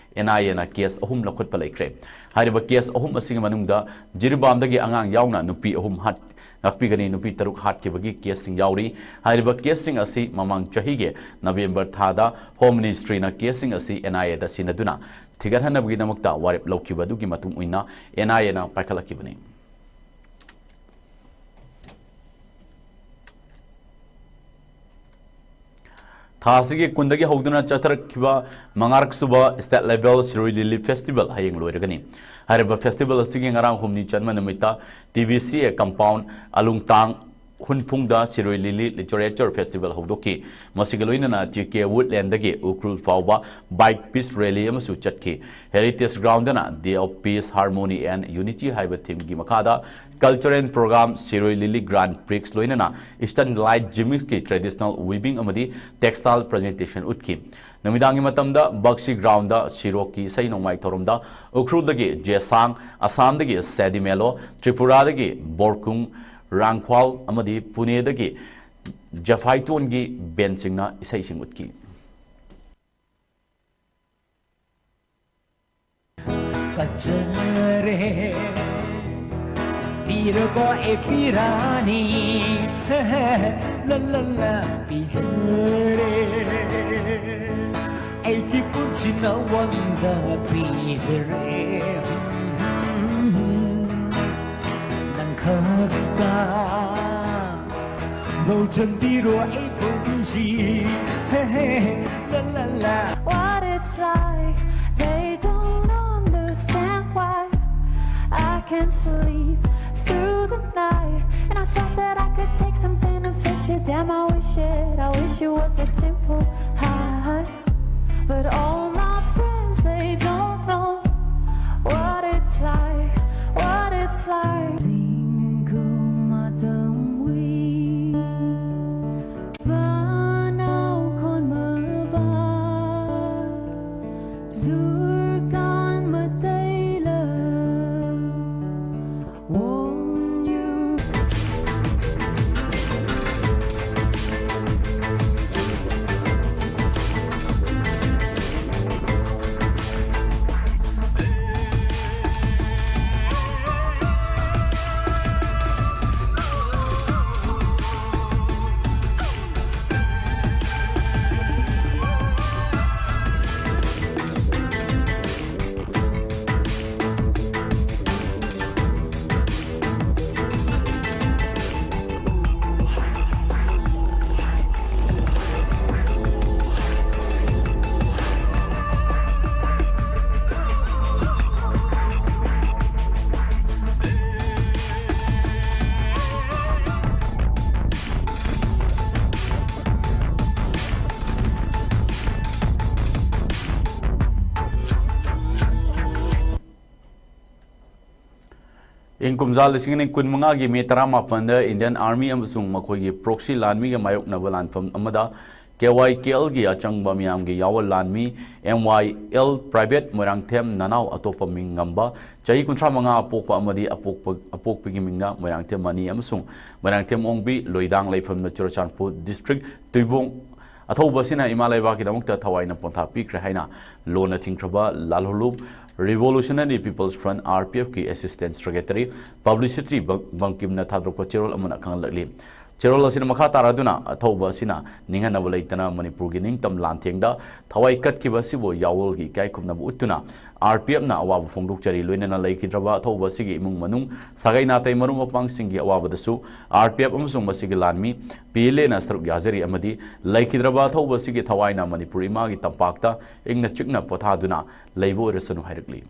N I A ꯅ ꯀꯦꯁ ꯑꯍꯨꯝ ꯂꯧꯈꯠꯄ ꯂꯩꯈ꯭ꯔꯦ꯫ ꯍꯥꯏꯔꯤꯕ ꯀꯦꯁ ꯑꯍꯨꯝ ꯑꯁꯤꯒꯤ ꯃꯅꯨꯡꯗ ꯖꯤꯔꯤꯕꯥꯝꯗꯒꯤ ꯑꯉꯥꯡ ꯌꯥꯎꯅ ꯅꯨꯄꯤ ꯑꯍꯨꯝ ꯍꯥꯠ-, ꯉꯥꯛꯄꯤꯒꯅꯤ, ꯅꯨꯄꯤ ꯇꯔꯨꯛ ꯍꯥꯠꯈꯤꯕꯒꯤ ꯀꯦꯁꯁꯤꯡ ꯌꯥꯎꯔꯤ꯫ ꯍꯥꯏꯔꯤꯕ ꯀꯦꯁꯁꯤꯡ ꯑꯁꯤ ꯃꯃꯥꯡ ꯆꯍꯤꯒꯤ ꯅꯕꯦꯝꯕꯔ ꯊꯥꯗ Home Ministry ꯅ ꯀꯦꯁꯁꯤꯡ ꯑꯁꯤ N I A ꯗ ꯁꯤꯟꯅꯗꯨꯅ ꯊꯤꯒꯠꯍꯟꯅꯕꯒꯤꯗꯃꯛꯇ ꯋꯥꯔꯦꯞ ꯂꯧꯈꯤꯕ ꯑꯗꯨꯒꯤ ꯃꯇꯨꯡ ꯏꯟꯅ N I A ꯅ ꯄꯥꯏꯈꯠꯂꯛꯈꯤꯕꯅꯤ꯫ ꯊꯥ ꯑꯁꯤꯒꯤ ꯀꯨꯟꯗꯒꯤ ꯍꯧꯗꯨꯅ ꯆꯠꯊꯔꯛꯈꯤꯕ ꯃꯉꯥꯔꯛ ꯁꯨꯕ State Level ꯁꯤꯔꯣꯏ ꯂꯤꯂꯤ Festival ꯍꯌꯦꯡ ꯂꯣꯏꯔꯒꯅꯤ꯫ ꯍꯥꯏꯔꯤꯕ festival ꯑꯁꯤꯒꯤ ꯉꯔꯥꯡ ꯍꯨꯝꯅꯤ ꯆꯟꯕ ꯅꯨꯃꯤꯠꯇ T V C A compound, ꯑꯂꯨꯡꯇꯥꯡ ꯍꯨꯟꯐꯨꯡꯗ Shirui lily Literature Festival ꯍꯧꯗꯣꯛꯈꯤ꯫ ꯃꯁꯤꯒ ꯂꯣꯏꯅꯅ T K Woodland ꯗꯒꯤ ꯎꯈ꯭ꯔꯨꯜ ꯐꯥꯎꯕ bike peace rally ꯑꯃꯁꯨ ꯆꯠꯈꯤ꯫ Heritage Ground ꯗꯅ Day of Peace, Harmony and Unity ꯍꯥꯏꯕ theme ꯒꯤ ꯃꯈꯥꯗ Cultural program, ꯁꯤꯔꯣꯏ ꯂꯤꯂꯤ Grand Prix ꯂꯣꯏꯅꯅ Eastern Light Gymix ꯀꯤ traditional weaving ꯑꯃꯗꯤ textile presentation ꯎꯠꯈꯤ꯫ ꯅꯨꯃꯤꯗꯥꯡꯒꯤ ꯃꯇꯝꯗ ꯕꯛꯁꯤ Ground ꯗ ꯁꯤꯔꯣꯛꯀꯤ ꯏꯁꯩ ꯅꯣꯡꯃꯥꯏ ꯊꯧꯔꯝꯗ ꯎꯈ꯭ꯔꯨꯜꯗꯒꯤ ꯖꯦꯁꯥꯡ, ꯑꯁꯥꯝꯗꯒꯤ ꯁꯦꯗꯤ ꯃꯦꯂꯣ, ꯇ꯭ꯔꯤꯄꯨꯔꯥꯗꯒꯤ ꯕꯣꯔꯀꯨꯡ, ꯔꯥꯡꯈ꯭ꯋꯥꯜ ꯑꯃꯗꯤ ꯄꯨꯅꯦꯗꯒꯤ ꯖꯐꯥꯏꯇꯣꯟꯒꯤ band ꯁꯤꯡꯅ ꯏꯁꯩꯁꯤꯡ ꯎꯠꯈꯤ꯫ ꯀꯆꯔꯦ, ꯄꯤꯔꯒꯣ ꯑꯦ ꯄꯤꯔꯥꯅꯤ, ꯂ ꯂ ꯂ ꯄꯤꯖꯔꯦ, ꯑꯩꯒꯤ ꯄꯨꯟꯁꯤ ꯅꯉꯣꯟꯗ ꯄꯤꯖꯔꯦ꯫ ꯅꯪ ꯈꯛꯇ ꯂꯧꯁꯤꯟꯕꯤꯔꯣ ꯑꯩ ꯄꯨꯟꯁꯤ꯫ ꯍꯦ, ꯍꯦ, ꯍꯦ, ꯂ ꯂ ꯂ꯫ What it's like, they don't understand why I can't sleep through the night. And I thought that I could take something and fix it. Damn, I wish it, I wish it was that simple. Hi, but all my friends, they don't know what it's like, what it's like. Single mother, we ꯏꯪ ꯀꯨꯝꯖꯥ ꯂꯤꯁꯤꯡ ꯑꯅꯤ ꯀꯨꯟꯃꯉꯥꯒꯤ ꯃꯦ ꯇꯔꯥꯃꯥꯄꯟꯗ Indian Army ꯑꯃꯁꯨꯡ ꯃꯈꯣꯏꯒꯤ proxy ꯂꯥꯟꯃꯤꯒ ꯃꯥꯌꯣꯛꯅꯕ ꯂꯥꯟꯐꯝ ꯑꯃꯗ K Y K Lꯒꯤ ꯑꯆꯪꯕ ꯃꯤꯌꯥꯝꯒꯤ ꯌꯥꯑꯣꯟ ꯂꯥꯟꯃꯤ M Y L Private Moirangthem ꯅꯅꯥꯎ ꯑꯇꯣꯞꯄ ꯃꯤꯡ ꯉꯝꯕ ꯆꯍꯤ ꯀꯨꯟꯊ꯭ꯔꯥ ꯃꯉꯥ ꯑꯄꯣꯛꯄ ꯑꯃꯗꯤ ꯑꯄꯣꯛꯄ, ꯑꯄꯣꯛꯄꯒꯤ ꯃꯤꯡꯅ ꯃꯣꯏꯔꯥꯡꯊꯦꯝ ꯃꯅꯤ ꯑꯃꯁꯨꯡ ꯃꯣꯏꯔꯥꯡꯊꯦꯝ ꯑꯣꯡꯕꯤ, ꯂꯣꯏꯗꯥꯡ, ꯂꯩꯐꯝꯅ ꯆꯨꯔꯆꯥꯟꯄꯨꯔ district, ꯇꯨꯏꯕꯣꯡ ꯑꯊꯧꯕꯁꯤꯅ ꯏꯃꯥ ꯂꯩꯕꯥꯛꯀꯤꯗꯃꯛꯇ ꯊꯋꯥꯏꯅ ꯄꯣꯟꯊꯥ ꯄꯤꯈ꯭ꯔꯦ ꯍꯥꯏꯅ ꯂꯣꯟꯅ ꯊꯤꯡꯈ꯭ꯔꯕ ꯂꯥꯜꯍꯧꯂꯨꯞ Revolutionary People's Front, R P Fꯀꯤ Assistant Secretary Publicity ꯕꯪ-, ꯕꯪꯀꯤꯝꯅ ꯊꯥꯗꯣꯔꯛꯄ ꯆꯦꯔꯣꯜ ꯑꯃꯅ ꯈꯪꯍꯜꯂꯛꯂꯤ꯫ ꯆꯦꯔꯣꯜ ꯑꯁꯤꯅ ꯃꯈꯥ ꯇꯥꯔꯗꯨꯅ, ꯑꯊꯧꯕ ꯑꯁꯤꯅ ꯅꯤꯡꯍꯟꯅꯕ ꯂꯩꯇꯅ ꯃꯅꯤꯄꯨꯔꯒꯤ ꯅꯤꯡꯇꯝ ꯂꯥꯟꯊꯦꯡꯗ ꯊꯋꯥꯏ ꯀꯠꯈꯤꯕ ꯑꯁꯤꯕꯨ ꯌꯥꯑꯣꯜꯒꯤ ꯏꯀꯥꯏ ꯈꯨꯝꯅꯕ ꯎꯠꯇꯨꯅ ꯑꯥꯔ ꯄꯤ ꯑꯦꯐꯅ ꯑꯋꯥꯕ ꯐꯣꯡꯗꯣꯛꯆꯔꯤ꯫ ꯂꯣꯏꯅꯅ ꯂꯩꯈꯤꯗ꯭ꯔꯕ ꯑꯊꯧꯕ ꯑꯁꯤꯒꯤ ꯏꯃꯨꯡ ꯃꯅꯨꯡ, ꯁꯥꯒꯩ ꯅꯥꯇꯩ, ꯃꯔꯨꯞ ꯃꯄꯥꯡꯁꯤꯡꯒꯤ ꯑꯋꯥꯕꯗꯁꯨ ꯑꯥꯔ ꯄꯤ ꯑꯦꯐ ꯑꯃꯁꯨꯡ ꯃꯁꯤꯒꯤ ꯂꯥꯟꯃꯤ ꯄꯤ ꯑꯦꯜ ꯑꯦꯅ ꯁꯔꯨꯛ ꯌꯥꯖꯔꯤ ꯑꯃꯗꯤ ꯂꯩꯈꯤꯗ꯭ꯔꯕ ꯑꯊꯧꯕ ꯑꯁꯤꯒꯤ ꯊꯋꯥꯏꯅ ꯃꯅꯤꯄꯨꯔ ꯏꯃꯥꯒꯤ ꯇꯝꯄꯥꯛꯇ ꯏꯪꯅ ꯆꯤꯛꯅ ꯄꯣꯊꯥꯗꯨꯅ ꯂꯩꯕ ꯑꯣꯏꯔꯁꯅꯨ ꯍꯥꯏꯔꯛꯂꯤ꯫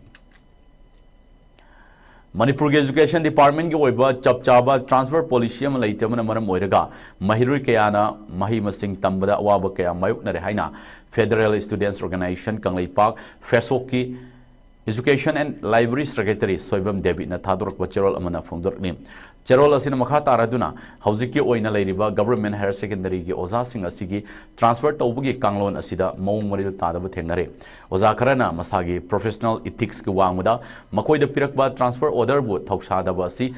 ꯃꯅꯤꯄꯨꯔꯒꯤ Education Departmentꯀꯤ ꯑꯣꯏꯕ ꯆꯞ ꯆꯥꯕ transfer policy ꯑꯃ ꯂꯩꯇꯕꯅ ꯃꯔꯝ ꯑꯣꯏꯔꯒ ꯃꯍꯩꯔꯣꯏ ꯀꯌꯥꯅ ꯃꯍꯩ ꯃꯁꯤꯡ ꯇꯝꯕꯗ ꯑꯋꯥꯕ ꯀꯌꯥ ꯃꯥꯌꯣꯛꯅꯔꯦ ꯍꯥꯏꯅ Federal Students Organisation Kangleipak, ꯐꯦꯁꯣꯛꯀꯤ Education and Library Secretary Soibam ꯗꯦꯕꯤꯠꯅ ꯊꯥꯗꯣꯔꯛꯄ ꯆꯦꯔꯣꯜ ꯑꯃꯅ ꯐꯣꯡꯗꯣꯔꯛꯂꯤ꯫ ꯆꯦꯔꯣꯜ ꯑꯁꯤꯅ ꯃꯈꯥ ꯇꯥꯔꯗꯨꯅ ꯍꯧꯖꯤꯛꯀꯤ ꯑꯣꯏꯅ ꯂꯩꯔꯤꯕ Government Higher Secondary ꯒꯤ ꯑꯣꯖꯥꯁꯤꯡ ꯑꯁꯤꯒꯤ transfer ꯇꯧꯕꯒꯤ ꯀꯥꯡꯂꯣꯟ ꯑꯁꯤꯗ ꯃꯑꯣꯡ ꯃꯔꯤꯜ ꯇꯥꯗꯕ ꯊꯦꯡꯅꯔꯦ꯫ ꯑꯣꯖꯥ ꯈꯔꯅ ꯃꯁꯥꯒꯤ professional ethics ꯀꯤ ꯋꯥꯡꯃꯗ ꯃꯈꯣꯏꯗ ꯄꯤꯔꯛꯄ transfer order ꯕꯨ ꯊꯧꯁꯥꯗꯕ ꯑꯁꯤ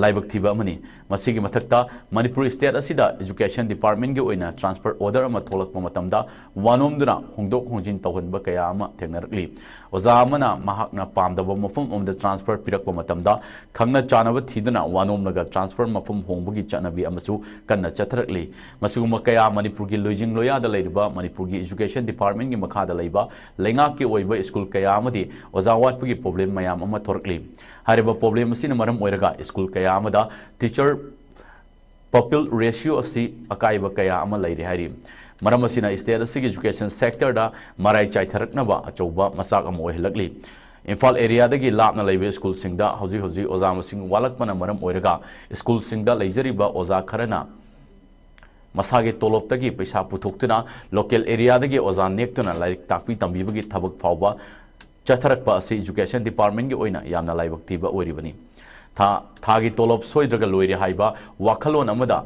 ꯂꯥꯏꯕꯛ ꯊꯤꯕ ꯑꯃꯅꯤ꯫ ꯃꯁꯤꯒꯤ ꯃꯊꯛꯇ ꯃꯅꯤꯄꯨꯔ state ꯑꯁꯤꯗ Education Department ꯀꯤ ꯑꯣꯏꯅ transfer order ꯑꯃ ꯊꯣꯛꯂꯛꯄ ꯃꯇꯝꯗ ꯋꯥꯅꯣꯝꯗꯨꯅ ꯍꯣꯡꯗꯣꯛ ꯍꯣꯡꯖꯤꯟ ꯇꯧꯍꯟꯕ ꯀꯌꯥ ꯑꯃ ꯊꯦꯡꯅꯔꯛꯂꯤ꯫ ꯑꯣꯖꯥ ꯑꯃꯅ ꯃꯍꯥꯛꯅ ꯄꯥꯝꯗꯕ ꯃꯐꯝ ꯑꯃꯗ transfer ꯄꯤꯔꯛꯄ ꯃꯇꯝꯗ ꯈꯪꯅ ꯆꯥꯟꯅꯕ ꯊꯤꯗꯨꯅ ꯋꯥꯅꯣꯝꯂꯒ transfer ꯃꯐꯝ ꯍꯣꯡꯕꯒꯤ ꯆꯠꯅꯕꯤ ꯑꯃꯁꯨ ꯀꯟꯅ ꯆꯠꯊꯔꯛꯂꯤ꯫ ꯃꯁꯤꯒꯨꯝꯕ ꯀꯌꯥ ꯃꯅꯤꯄꯨꯔꯒꯤ ꯂꯣꯏꯖꯤꯡ ꯂꯣꯌꯥꯗ ꯂꯩꯔꯤꯕ ꯃꯅꯤꯄꯨꯔꯒꯤ Education Department ꯀꯤ ꯃꯈꯥꯗ ꯂꯩꯕ ꯂꯩꯉꯥꯛꯀꯤ ꯑꯣꯏꯕ school ꯀꯌꯥ ꯑꯃꯗꯤ ꯑꯣꯖꯥ ꯋꯥꯠꯄꯒꯤ problem ꯃꯌꯥꯝ ꯑꯃ ꯊꯣꯔꯛꯂꯤ꯫ ꯍꯥꯏꯔꯤꯕ problem ꯑꯁꯤꯅ ꯃꯔꯝ ꯑꯣꯏꯔꯒ school ꯀꯌꯥ ꯑꯃꯗ teacher pupil ratio ꯑꯁꯤ ꯑꯀꯥꯏꯕ ꯀꯌꯥ ꯑꯃ ꯂꯩꯔꯦ ꯍꯥꯏꯔꯤ꯫ ꯃꯔꯝ ꯑꯁꯤꯅ state ꯑꯁꯤꯒꯤ education sector ꯗ ꯃꯔꯥꯏ ꯆꯥꯏꯊꯔꯛꯅꯕ ꯑꯆꯧꯕ ꯃꯆꯥꯛ ꯑꯃ ꯑꯣꯏꯍꯜꯂꯛꯂꯤ꯫ ꯏꯝꯐꯥꯜ area ꯗꯒꯤ ꯂꯥꯞꯅ ꯂꯩꯕ school ꯁꯤꯡꯗ ꯍꯧꯖꯤꯛ ꯍꯧꯖꯤꯛ ꯑꯣꯖꯥ ꯃꯁꯤꯡ ꯋꯥꯠꯂꯛꯄꯅ ꯃꯔꯝ ꯑꯣꯏꯔꯒ school ꯁꯤꯡꯗ ꯂꯩꯖꯔꯤꯕ ꯑꯣꯖꯥ ꯈꯔꯅ ꯃꯁꯥꯒꯤ ꯇꯣꯂꯣꯞꯇꯒꯤ ꯄꯩꯁꯥ ꯄꯨꯊꯣꯛꯇꯨꯅ local area ꯗꯒꯤ ꯑꯣꯖꯥ ꯅꯦꯛꯇꯨꯅ ꯂꯥꯏꯔꯤꯛ ꯇꯥꯛꯄꯤ ꯇꯝꯕꯤꯕꯒꯤ ꯊꯕꯛ ꯐꯥꯎꯕ ꯆꯠꯊꯔꯛꯄ ꯑꯁꯤ Education Department ꯀꯤ ꯑꯣꯏꯅ ꯌꯥꯝꯅ ꯂꯥꯏꯕꯛ ꯊꯤꯕ ꯑꯣꯏꯔꯤꯕꯅꯤ꯫ ꯊꯥ, ꯊꯥꯒꯤ ꯇꯣꯂꯣꯞ ꯁꯣꯏꯗ꯭ꯔꯒ ꯂꯣꯏꯔꯦ ꯍꯥꯏꯕ ꯋꯥꯈꯜꯂꯣꯟ ꯑꯃꯗ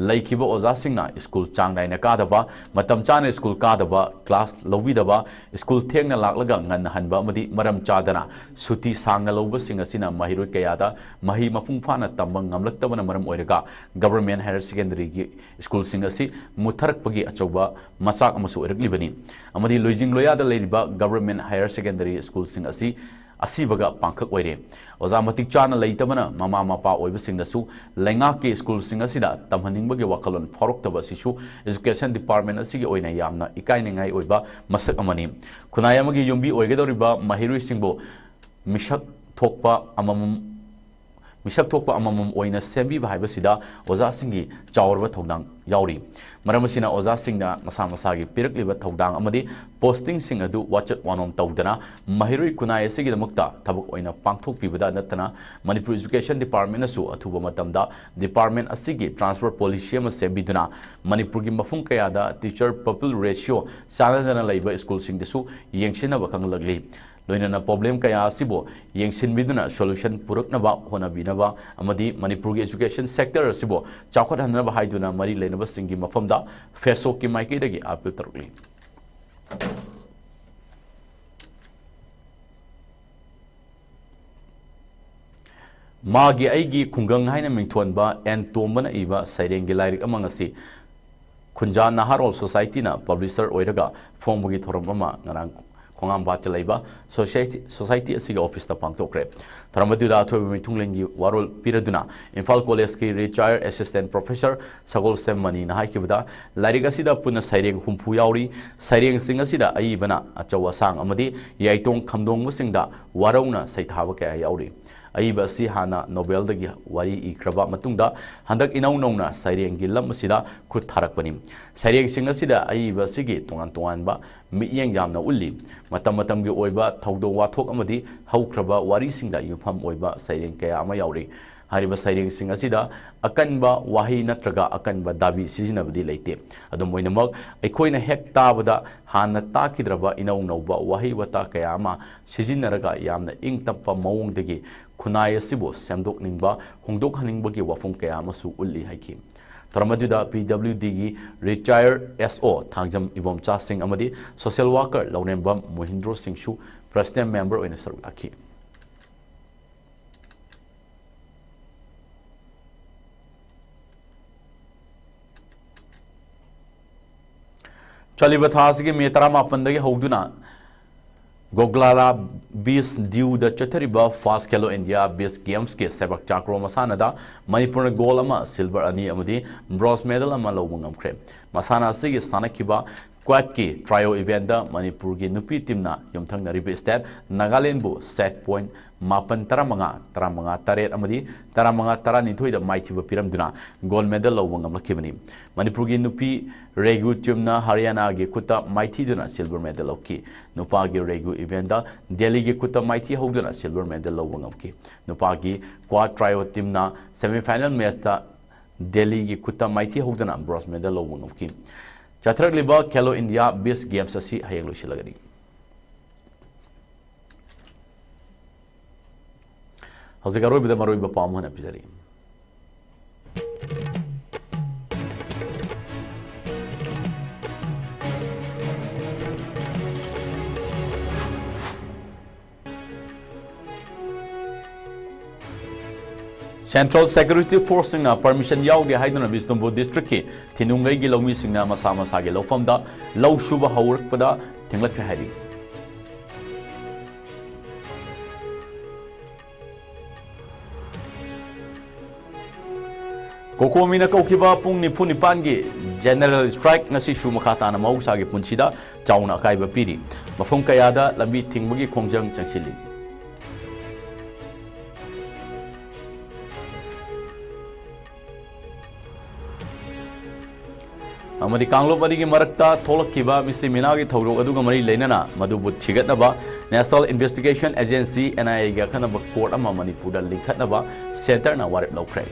ꯂꯩꯈꯤꯕ ꯑꯣꯖꯥꯁꯤꯡꯅ school ꯆꯥꯡ ꯅꯥꯏꯅ ꯀꯥꯗꯕ, ꯃꯇꯝ ꯆꯥꯅ school ꯀꯥꯗꯕ, class ꯂꯧꯕꯤꯗꯕ, school ꯊꯦꯡꯅ ꯂꯥꯛꯂꯒ ꯉꯟꯅ ꯍꯟꯕ ꯑꯃꯗꯤ ꯃꯔꯝ ꯆꯥꯗꯅ ꯁꯨꯇꯤ ꯁꯥꯡꯅ ꯂꯧꯕꯁꯤꯡ ꯑꯁꯤꯅ ꯃꯍꯩꯔꯣꯏ ꯀꯌꯥꯗ ꯃꯍꯩ ꯃꯄꯨꯡ ꯐꯥꯅ ꯇꯝꯕ ꯉꯝꯂꯛꯇꯕꯅ ꯃꯔꯝ ꯑꯣꯏꯔꯒ Government Higher Secondary ꯒꯤ school ꯁꯤꯡ ꯑꯁꯤ ꯃꯨꯠꯊꯔꯛꯄꯒꯤ ꯑꯆꯧꯕ ꯃꯆꯥꯛ ꯑꯃꯁꯨ ꯑꯣꯏꯔꯛꯂꯤꯕꯅꯤ꯫ ꯑꯃꯗꯤ ꯂꯣꯏꯖꯤꯡ ꯂꯣꯌꯥꯗ ꯂꯩꯔꯤꯕ Government Higher Secondary school ꯁꯤꯡ ꯑꯁꯤ ꯑꯁꯤꯕꯒ ꯄꯥꯡꯈꯛ ꯑꯣꯏꯔꯦ꯫ ꯑꯣꯖꯥ ꯃꯇꯤꯛ ꯆꯥꯅ ꯂꯩꯇꯕꯅ ꯃꯃꯥ ꯃꯄꯥ ꯑꯣꯏꯕꯁꯤꯡꯅꯁꯨ ꯂꯩꯉꯥꯛꯀꯤ ꯁ꯭ꯀꯨꯜꯁꯤꯡ ꯑꯁꯤꯗ ꯇꯝꯍꯟꯅꯤꯡꯕꯒꯤ ꯋꯥꯈꯜꯂꯣꯟ ꯐꯥꯎꯔꯛꯇꯕ ꯑꯁꯤꯁꯨ education department ꯑꯁꯤꯒꯤ ꯑꯣꯏꯅ ꯌꯥꯝꯅ ꯏꯀꯥꯏꯅꯤꯡꯉꯥꯏ ꯑꯣꯏꯕ ꯃꯁꯛ ꯑꯃꯅꯤ꯫ ꯈꯨꯟꯅꯥꯏ ꯑꯃꯒꯤ ꯌꯨꯝꯕꯤ ꯑꯣꯏꯒꯗꯧꯔꯤꯕ ꯃꯍꯩꯔꯣꯏꯁꯤꯡꯕꯨ ꯃꯤꯁꯛ ꯊꯣꯛꯄ ꯑꯃꯃꯝ ꯃꯤꯁꯛ ꯊꯣꯛꯄ ꯑꯃꯃꯝ ꯑꯣꯏꯅ ꯁꯦꯝꯕꯤꯕ ꯍꯥꯏꯕꯁꯤꯗ ꯑꯣꯖꯥꯁꯤꯡꯒꯤ ꯆꯥꯎꯔꯕ ꯊꯧꯗꯥꯡ ꯌꯥꯎꯔꯤ꯫ ꯃꯔꯝ ꯑꯁꯤꯅ ꯑꯣꯖꯥꯁꯤꯡꯅ ꯃꯁꯥ ꯃꯁꯥꯒꯤ ꯄꯤꯔꯛꯂꯤꯕ ꯊꯧꯗꯥꯡ ꯑꯃꯗꯤ posting ꯁꯤꯡ ꯑꯗꯨ ꯋꯥꯆꯠ ꯋꯥꯅꯣꯝ ꯇꯧꯗꯅ ꯃꯍꯩꯔꯣꯏ ꯈꯨꯟꯅꯥꯏ ꯑꯁꯤꯒꯤꯗꯃꯛꯇ ꯊꯕꯛ ꯑꯣꯏꯅ ꯄꯥꯡꯊꯣꯛꯄꯤꯕꯗ ꯅꯠꯇꯅ ꯃꯅꯤꯄꯨꯔ education department ꯅꯁꯨ ꯑꯊꯨꯕ ꯃꯇꯝꯗ department ꯑꯁꯤꯒꯤ transfer policy ꯑꯃ ꯁꯦꯝꯕꯤꯗꯨꯅ ꯃꯅꯤꯄꯨꯔꯒꯤ ꯃꯐꯝ ꯀꯌꯥꯗ teacher pupil ratio ꯆꯥꯟꯅꯗꯅ ꯂꯩꯕ ꯁ꯭ꯀꯨꯜꯁꯤꯡꯗꯁꯨ ꯌꯦꯡꯁꯤꯟꯅꯕ ꯈꯪꯍꯜꯂꯛꯂꯤ꯫ ꯂꯣꯏꯅꯅ problem ꯀꯌꯥ ꯑꯁꯤꯕꯨ ꯌꯦꯡꯁꯤꯟꯕꯤꯗꯨꯅ solution ꯄꯨꯔꯛꯅꯕ ꯍꯣꯠꯅꯕꯤꯅꯕ ꯑꯃꯗꯤ ꯃꯅꯤꯄꯨꯔꯒꯤ education sector ꯑꯁꯤꯕꯨ ꯆꯥꯎꯈꯠꯍꯟꯅꯕ ꯍꯥꯏꯗꯨꯅ ꯃꯔꯤ ꯂꯩꯅꯕꯁꯤꯡꯒꯤ ꯃꯐꯝꯗ ꯐꯦꯁꯣꯛꯀꯤ ꯃꯥꯏꯀꯩꯗꯒꯤ appeal ꯇꯧꯔꯛꯂꯤ꯫ ꯃꯥꯒꯤ ꯑꯩꯒꯤ ꯈꯨꯡꯒꯪ ꯍꯥꯏꯅ ꯃꯤꯡꯊꯣꯟꯕ ꯑꯦꯟ ꯇꯣꯝꯕꯅ ꯏꯕ ꯁꯩꯔꯦꯡꯒꯤ ꯂꯥꯏꯔꯤꯛ ꯑꯃ ꯉꯁꯤ ꯈꯨꯟꯖꯥ ꯅꯍꯥꯔꯣꯜ society ꯅ publisher ꯑꯣꯏꯔꯒ ꯐꯣꯡꯕꯒꯤ ꯊꯧꯔꯝ ꯑꯃ ꯉꯔꯥꯡ ꯈꯣꯡꯉꯥꯝꯕꯥꯠꯇ ꯂꯩꯕ society, society ꯑꯁꯤꯒꯤ office ꯇ ꯄꯥꯡꯊꯣꯛꯈ꯭ꯔꯦ꯫ ꯊꯧꯔꯝ ꯑꯗꯨꯗ ꯑꯊꯣꯏꯕ ꯃꯤꯊꯨꯡꯂꯦꯟꯒꯤ ꯋꯥꯔꯣꯜ ꯄꯤꯔꯗꯨꯅ ꯏꯝꯐꯥꯜ college ꯀꯤ retired assistant professor ꯁꯒꯣꯜꯁꯦꯝ ꯃꯅꯤꯅ ꯍꯥꯏꯈꯤꯕꯗ, ꯂꯥꯏꯔꯤꯛ ꯑꯁꯤꯗ ꯄꯨꯟꯅ ꯁꯩꯔꯦꯡ ꯍꯨꯝꯐꯨ ꯌꯥꯎꯔꯤ꯫ ꯁꯩꯔꯦꯡꯁꯤꯡ ꯑꯁꯤꯗ ꯑꯏꯕꯅ ꯑꯆꯧ ꯑꯁꯥꯡ ꯑꯃꯗꯤ ꯌꯥꯏꯇꯣꯡ ꯈꯝꯗꯣꯡꯕꯁꯤꯡꯗ ꯋꯥꯔꯧꯅ ꯁꯩꯊꯥꯕ ꯀꯌꯥ ꯌꯥꯎꯔꯤ꯫ ꯑꯏꯕ ꯑꯁꯤ ꯍꯥꯟꯅ novel ꯗꯒꯤ ꯋꯥꯔꯤ ꯏꯈ꯭ꯔꯕ ꯃꯇꯨꯡꯗ ꯍꯟꯗꯛ ꯏꯅꯧ ꯅꯧꯅ ꯁꯩꯔꯦꯡꯒꯤ ꯂꯝ ꯑꯁꯤꯗ ꯈꯨꯠ ꯊꯥꯔꯛꯄꯅꯤ꯫ ꯁꯩꯔꯦꯡꯁꯤꯡ ꯑꯁꯤꯗ ꯑꯏꯕ ꯑꯁꯤꯒꯤ ꯇꯣꯉꯥꯟ ꯇꯣꯉꯥꯟꯕ ꯃꯤꯠꯌꯦꯡ ꯌꯥꯝꯅ ꯎꯠꯂꯤ꯫ ꯃꯇꯝ ꯃꯇꯝꯒꯤ ꯑꯣꯏꯕ ꯊꯧꯗꯣꯛ ꯋꯥꯊꯣꯛ ꯑꯃꯗꯤ ꯍꯧꯈ꯭ꯔꯕ ꯋꯥꯔꯤꯁꯤꯡꯗ ꯌꯨꯝꯐꯝ ꯑꯣꯏꯕ ꯁꯩꯔꯦꯡ ꯀꯌꯥ ꯑꯃ ꯌꯥꯎꯔꯤ꯫ ꯍꯥꯏꯔꯤꯕ ꯁꯩꯔꯦꯡꯁꯤꯡ ꯑꯁꯤꯗ ꯑꯀꯟꯕ ꯋꯥꯍꯩ ꯅꯠꯇ꯭ꯔꯒ ꯑꯀꯟꯕ ꯗꯥꯕꯤ ꯁꯤꯖꯤꯟꯅꯕꯗꯤ ꯂꯩꯇꯦ꯫ ꯑꯗꯨꯝ ꯑꯣꯏꯅꯃꯛ, ꯑꯩꯈꯣꯏꯅ ꯍꯦꯛ ꯇꯥꯕꯗ ꯍꯥꯟꯅ ꯇꯥꯈꯤꯗ꯭ꯔꯕ ꯏꯅꯧ ꯅꯧꯕ ꯋꯥꯍꯩ ꯋꯥꯇꯥ ꯀꯌꯥ ꯑꯃ ꯁꯤꯖꯤꯟꯅꯔꯒ ꯌꯥꯝꯅ ꯏꯪ ꯇꯞꯄ ꯃꯑꯣꯡꯗꯒꯤ ꯈꯨꯟꯅꯥꯏ ꯑꯁꯤꯕꯨ ꯁꯦꯝꯗꯣꯛꯅꯤꯡꯕ, ꯍꯣꯡꯗꯣꯛꯍꯟꯅꯤꯡꯕꯒꯤ ꯋꯥꯐꯝ ꯀꯌꯥ ꯑꯃꯁꯨ ꯎꯠꯂꯤ ꯍꯥꯏꯈꯤ꯫ ꯊꯧꯔꯝ ꯑꯗꯨꯗ P W D ꯒꯤ retired S O Thangjam Ibomcha ꯁꯤꯡ ꯑꯃꯗꯤ social worker ꯂꯧꯔꯦꯝꯕꯝ ꯃꯣꯍꯤꯟꯗ꯭ꯔꯣ ꯁꯤꯡꯁꯨ personal member ꯑꯣꯏꯅ ꯁꯔꯨꯛ ꯌꯥꯈꯤ꯫ ꯆꯠꯂꯤꯕ ꯊꯥ ꯑꯁꯤꯒꯤ ꯃꯦ ꯇꯔꯥꯃꯥꯄꯟꯗꯒꯤ ꯍꯧꯗꯨꯅ ꯒꯣꯒꯂꯥꯔꯥ ꯕꯤꯁ ꯗ꯭ꯌꯨꯗ ꯆꯠꯊꯔꯤꯕ ꯐꯥꯁ ꯈꯦꯂꯣ ꯏꯟꯗꯤꯌꯥ ꯕꯤꯁ ꯒꯦꯝꯁꯀꯤ ꯁꯦꯕꯛ ꯆꯥꯀ꯭ꯔꯣ ꯃꯁꯥꯟꯅꯗ ꯃꯅꯤꯄꯨꯔꯅ ꯒꯣꯜ ꯑꯃ, ꯁꯤꯜꯚꯔ ꯑꯅꯤ ꯑꯃꯗꯤ ꯕ꯭ꯔꯣꯟꯖ ꯃꯦꯗꯜ ꯑꯃ ꯂꯧꯕ ꯉꯝꯈ꯭ꯔꯦ꯫ ꯃꯁꯥꯟꯅ ꯑꯁꯤꯒꯤ ꯁꯥꯟꯅꯈꯤꯕ ꯀ꯭ꯋꯥꯠꯀꯤ ꯇ꯭ꯔꯥꯏꯑꯣ ꯏꯚꯦꯟꯗ ꯃꯅꯤꯄꯨꯔꯒꯤ ꯅꯨꯄꯤ ꯇꯤꯝꯅ ꯌꯨꯝꯊꯪꯅꯔꯤꯕ ꯁ꯭ꯇꯦꯠ ꯅꯥꯒꯥꯂꯦꯟꯕꯨ ꯁꯦꯠ ꯄꯣꯏꯟꯠ ꯃꯥꯄꯟ ꯇꯔꯥꯃꯉꯥ, ꯇꯔꯥꯃꯉꯥ ꯇꯔꯦꯠ ꯑꯃꯗꯤ ꯇꯔꯥꯃꯉꯥ ꯇꯔꯥꯅꯤꯊꯣꯏꯗ ꯃꯥꯏꯊꯤꯕ ꯄꯤꯔꯝꯗꯨꯅ ꯒꯣꯜ ꯃꯦꯗꯜ ꯂꯧꯕ ꯉꯝꯂꯛꯈꯤꯕꯅꯤ꯫ ꯃꯅꯤꯄꯨꯔꯒꯤ ꯅꯨꯄꯤ ꯔꯦꯒꯨ ꯇꯤꯝꯅ ꯍꯔꯤꯌꯥꯅꯥꯒꯤ ꯈꯨꯠꯇ ꯃꯥꯏꯊꯤꯗꯨꯅ ꯁꯤꯜꯚꯔ ꯃꯦꯗꯜ ꯂꯧꯈꯤ꯫ ꯅꯨꯄꯥꯒꯤ ꯔꯦꯒꯨ ꯏꯚꯦꯟꯗ ꯗꯦꯜꯂꯤꯒꯤ ꯈꯨꯠꯇ ꯃꯥꯏꯊꯤ ꯍꯧꯗꯨꯅ ꯁꯤꯜꯚꯔ ꯃꯦꯗꯜ ꯂꯧꯕ ꯉꯝꯈꯤ꯫ ꯅꯨꯄꯥꯒꯤ ꯀ꯭ꯋꯥꯠ ꯇ꯭ꯔꯥꯏꯑꯣ ꯇꯤꯝꯅ ꯁꯦꯃꯤꯐꯥꯏꯅꯦꯜ ꯃꯦꯆꯇ ꯗꯦꯜꯂꯤꯒꯤ ꯈꯨꯠꯇ ꯃꯥꯏꯊꯤ ꯍꯧꯗꯨꯅ ꯕ꯭ꯔꯣꯟꯖ ꯃꯦꯗꯜ ꯂꯧꯕ ꯉꯝꯈꯤ꯫ ꯆꯠꯊꯔꯛꯂꯤꯕ ꯈꯦꯂꯣ ꯏꯟꯗꯤꯌꯥ ꯕꯤꯁ ꯒꯦꯝꯁ ꯑꯁꯤ ꯍꯌꯦꯡ ꯂꯣꯏꯁꯤꯜꯂꯒꯅꯤ꯫ ꯍꯧꯖꯤꯛ ꯑꯔꯣꯏꯕꯗ ꯃꯔꯨꯑꯣꯏꯕ ꯄꯥꯎ ꯑꯃ ꯍꯥꯟꯅ ꯄꯤꯖꯔꯤ꯫ ꯁꯦꯟꯇ꯭ꯔꯦꯜ ꯁꯦꯀ꯭ꯌꯨꯔꯤꯇꯤ ꯐꯣꯔꯁꯁꯤꯡꯅ ꯄꯔꯃꯤꯁꯟ ꯌꯥꯎꯗꯦ ꯍꯥꯏꯗꯨꯅ ꯕꯤꯁꯅꯨꯄꯨꯔ ꯗꯤꯁꯇ꯭ꯔꯤꯛꯀꯤ ꯊꯤꯅꯨꯡꯒꯩꯒꯤ ꯂꯧꯃꯤꯁꯤꯡꯅ ꯃꯁꯥ ꯃꯁꯥꯒꯤ ꯂꯧꯐꯝꯗ ꯂꯧ ꯁꯨꯕ ꯍꯧꯔꯛꯄꯗ ꯊꯤꯡꯂꯛꯈ꯭ꯔꯦ ꯍꯥꯏꯔꯤ꯫ ꯀꯣꯀꯣꯃꯤꯅ ꯀꯧꯈꯤꯕ ꯄꯨꯡ ꯅꯤꯐꯨ ꯅꯤꯄꯥꯟꯒꯤ ꯖꯦꯅꯔꯦꯜ ꯁ꯭ꯇ꯭ꯔꯥꯏꯛ ꯉꯁꯤꯁꯨ ꯃꯈꯥ ꯇꯥꯅ ꯃꯍꯧꯁꯥꯒꯤ ꯄꯨꯟꯁꯤꯗ ꯆꯥꯎꯅ ꯑꯀꯥꯏꯕ ꯄꯤꯔꯤ꯫ ꯃꯐꯝ ꯀꯌꯥꯗ ꯂꯝꯕꯤ ꯊꯤꯡꯕꯒꯤ ꯈꯣꯡꯖꯪ ꯆꯪꯁꯤꯜꯂꯤ꯫ ꯑꯃꯗꯤ ꯀꯥꯡꯂꯨꯞ ꯑꯅꯤꯒꯤ ꯃꯔꯛꯇ ꯊꯣꯛꯂꯛꯈꯤꯕ ꯃꯤꯁꯤ ꯃꯤꯅꯥꯒꯤ ꯊꯧꯗꯣꯛ ꯑꯗꯨꯒ ꯃꯔꯤ ꯂꯩꯅꯅ ꯃꯗꯨꯕꯨ ꯊꯤꯒꯠꯅꯕ National Investigation Agency, N I A ꯒꯤ ꯑꯈꯟꯅꯕ ꯀꯣꯔꯠ ꯑꯃ ꯃꯅꯤꯄꯨꯔꯗ ꯂꯤꯡꯈꯠꯅꯕ ꯁꯦꯟꯇꯔꯅ ꯋꯥꯔꯦꯞ ꯂꯧꯈ꯭ꯔꯦ꯫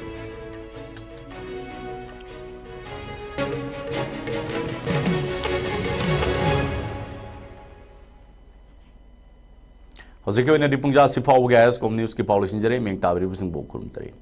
ꯍꯧꯖꯤꯛꯀꯤ ꯑꯣꯏꯅꯗꯤ ꯄꯨꯡꯖꯥ ꯑꯁꯤ ꯐꯥꯎꯕꯒꯤ ꯑꯥꯏ ꯑꯦꯁ ꯀꯣꯝ ꯅ꯭ꯌꯨꯁꯀꯤ ꯄꯥꯎ ꯂꯣꯏꯁꯤꯟꯖꯔꯦ꯫ ꯃꯤꯡ ꯇꯥꯕꯤꯔꯤꯕꯁꯤꯡꯕꯨ ꯈꯨꯔꯨꯝꯖꯔꯤ꯫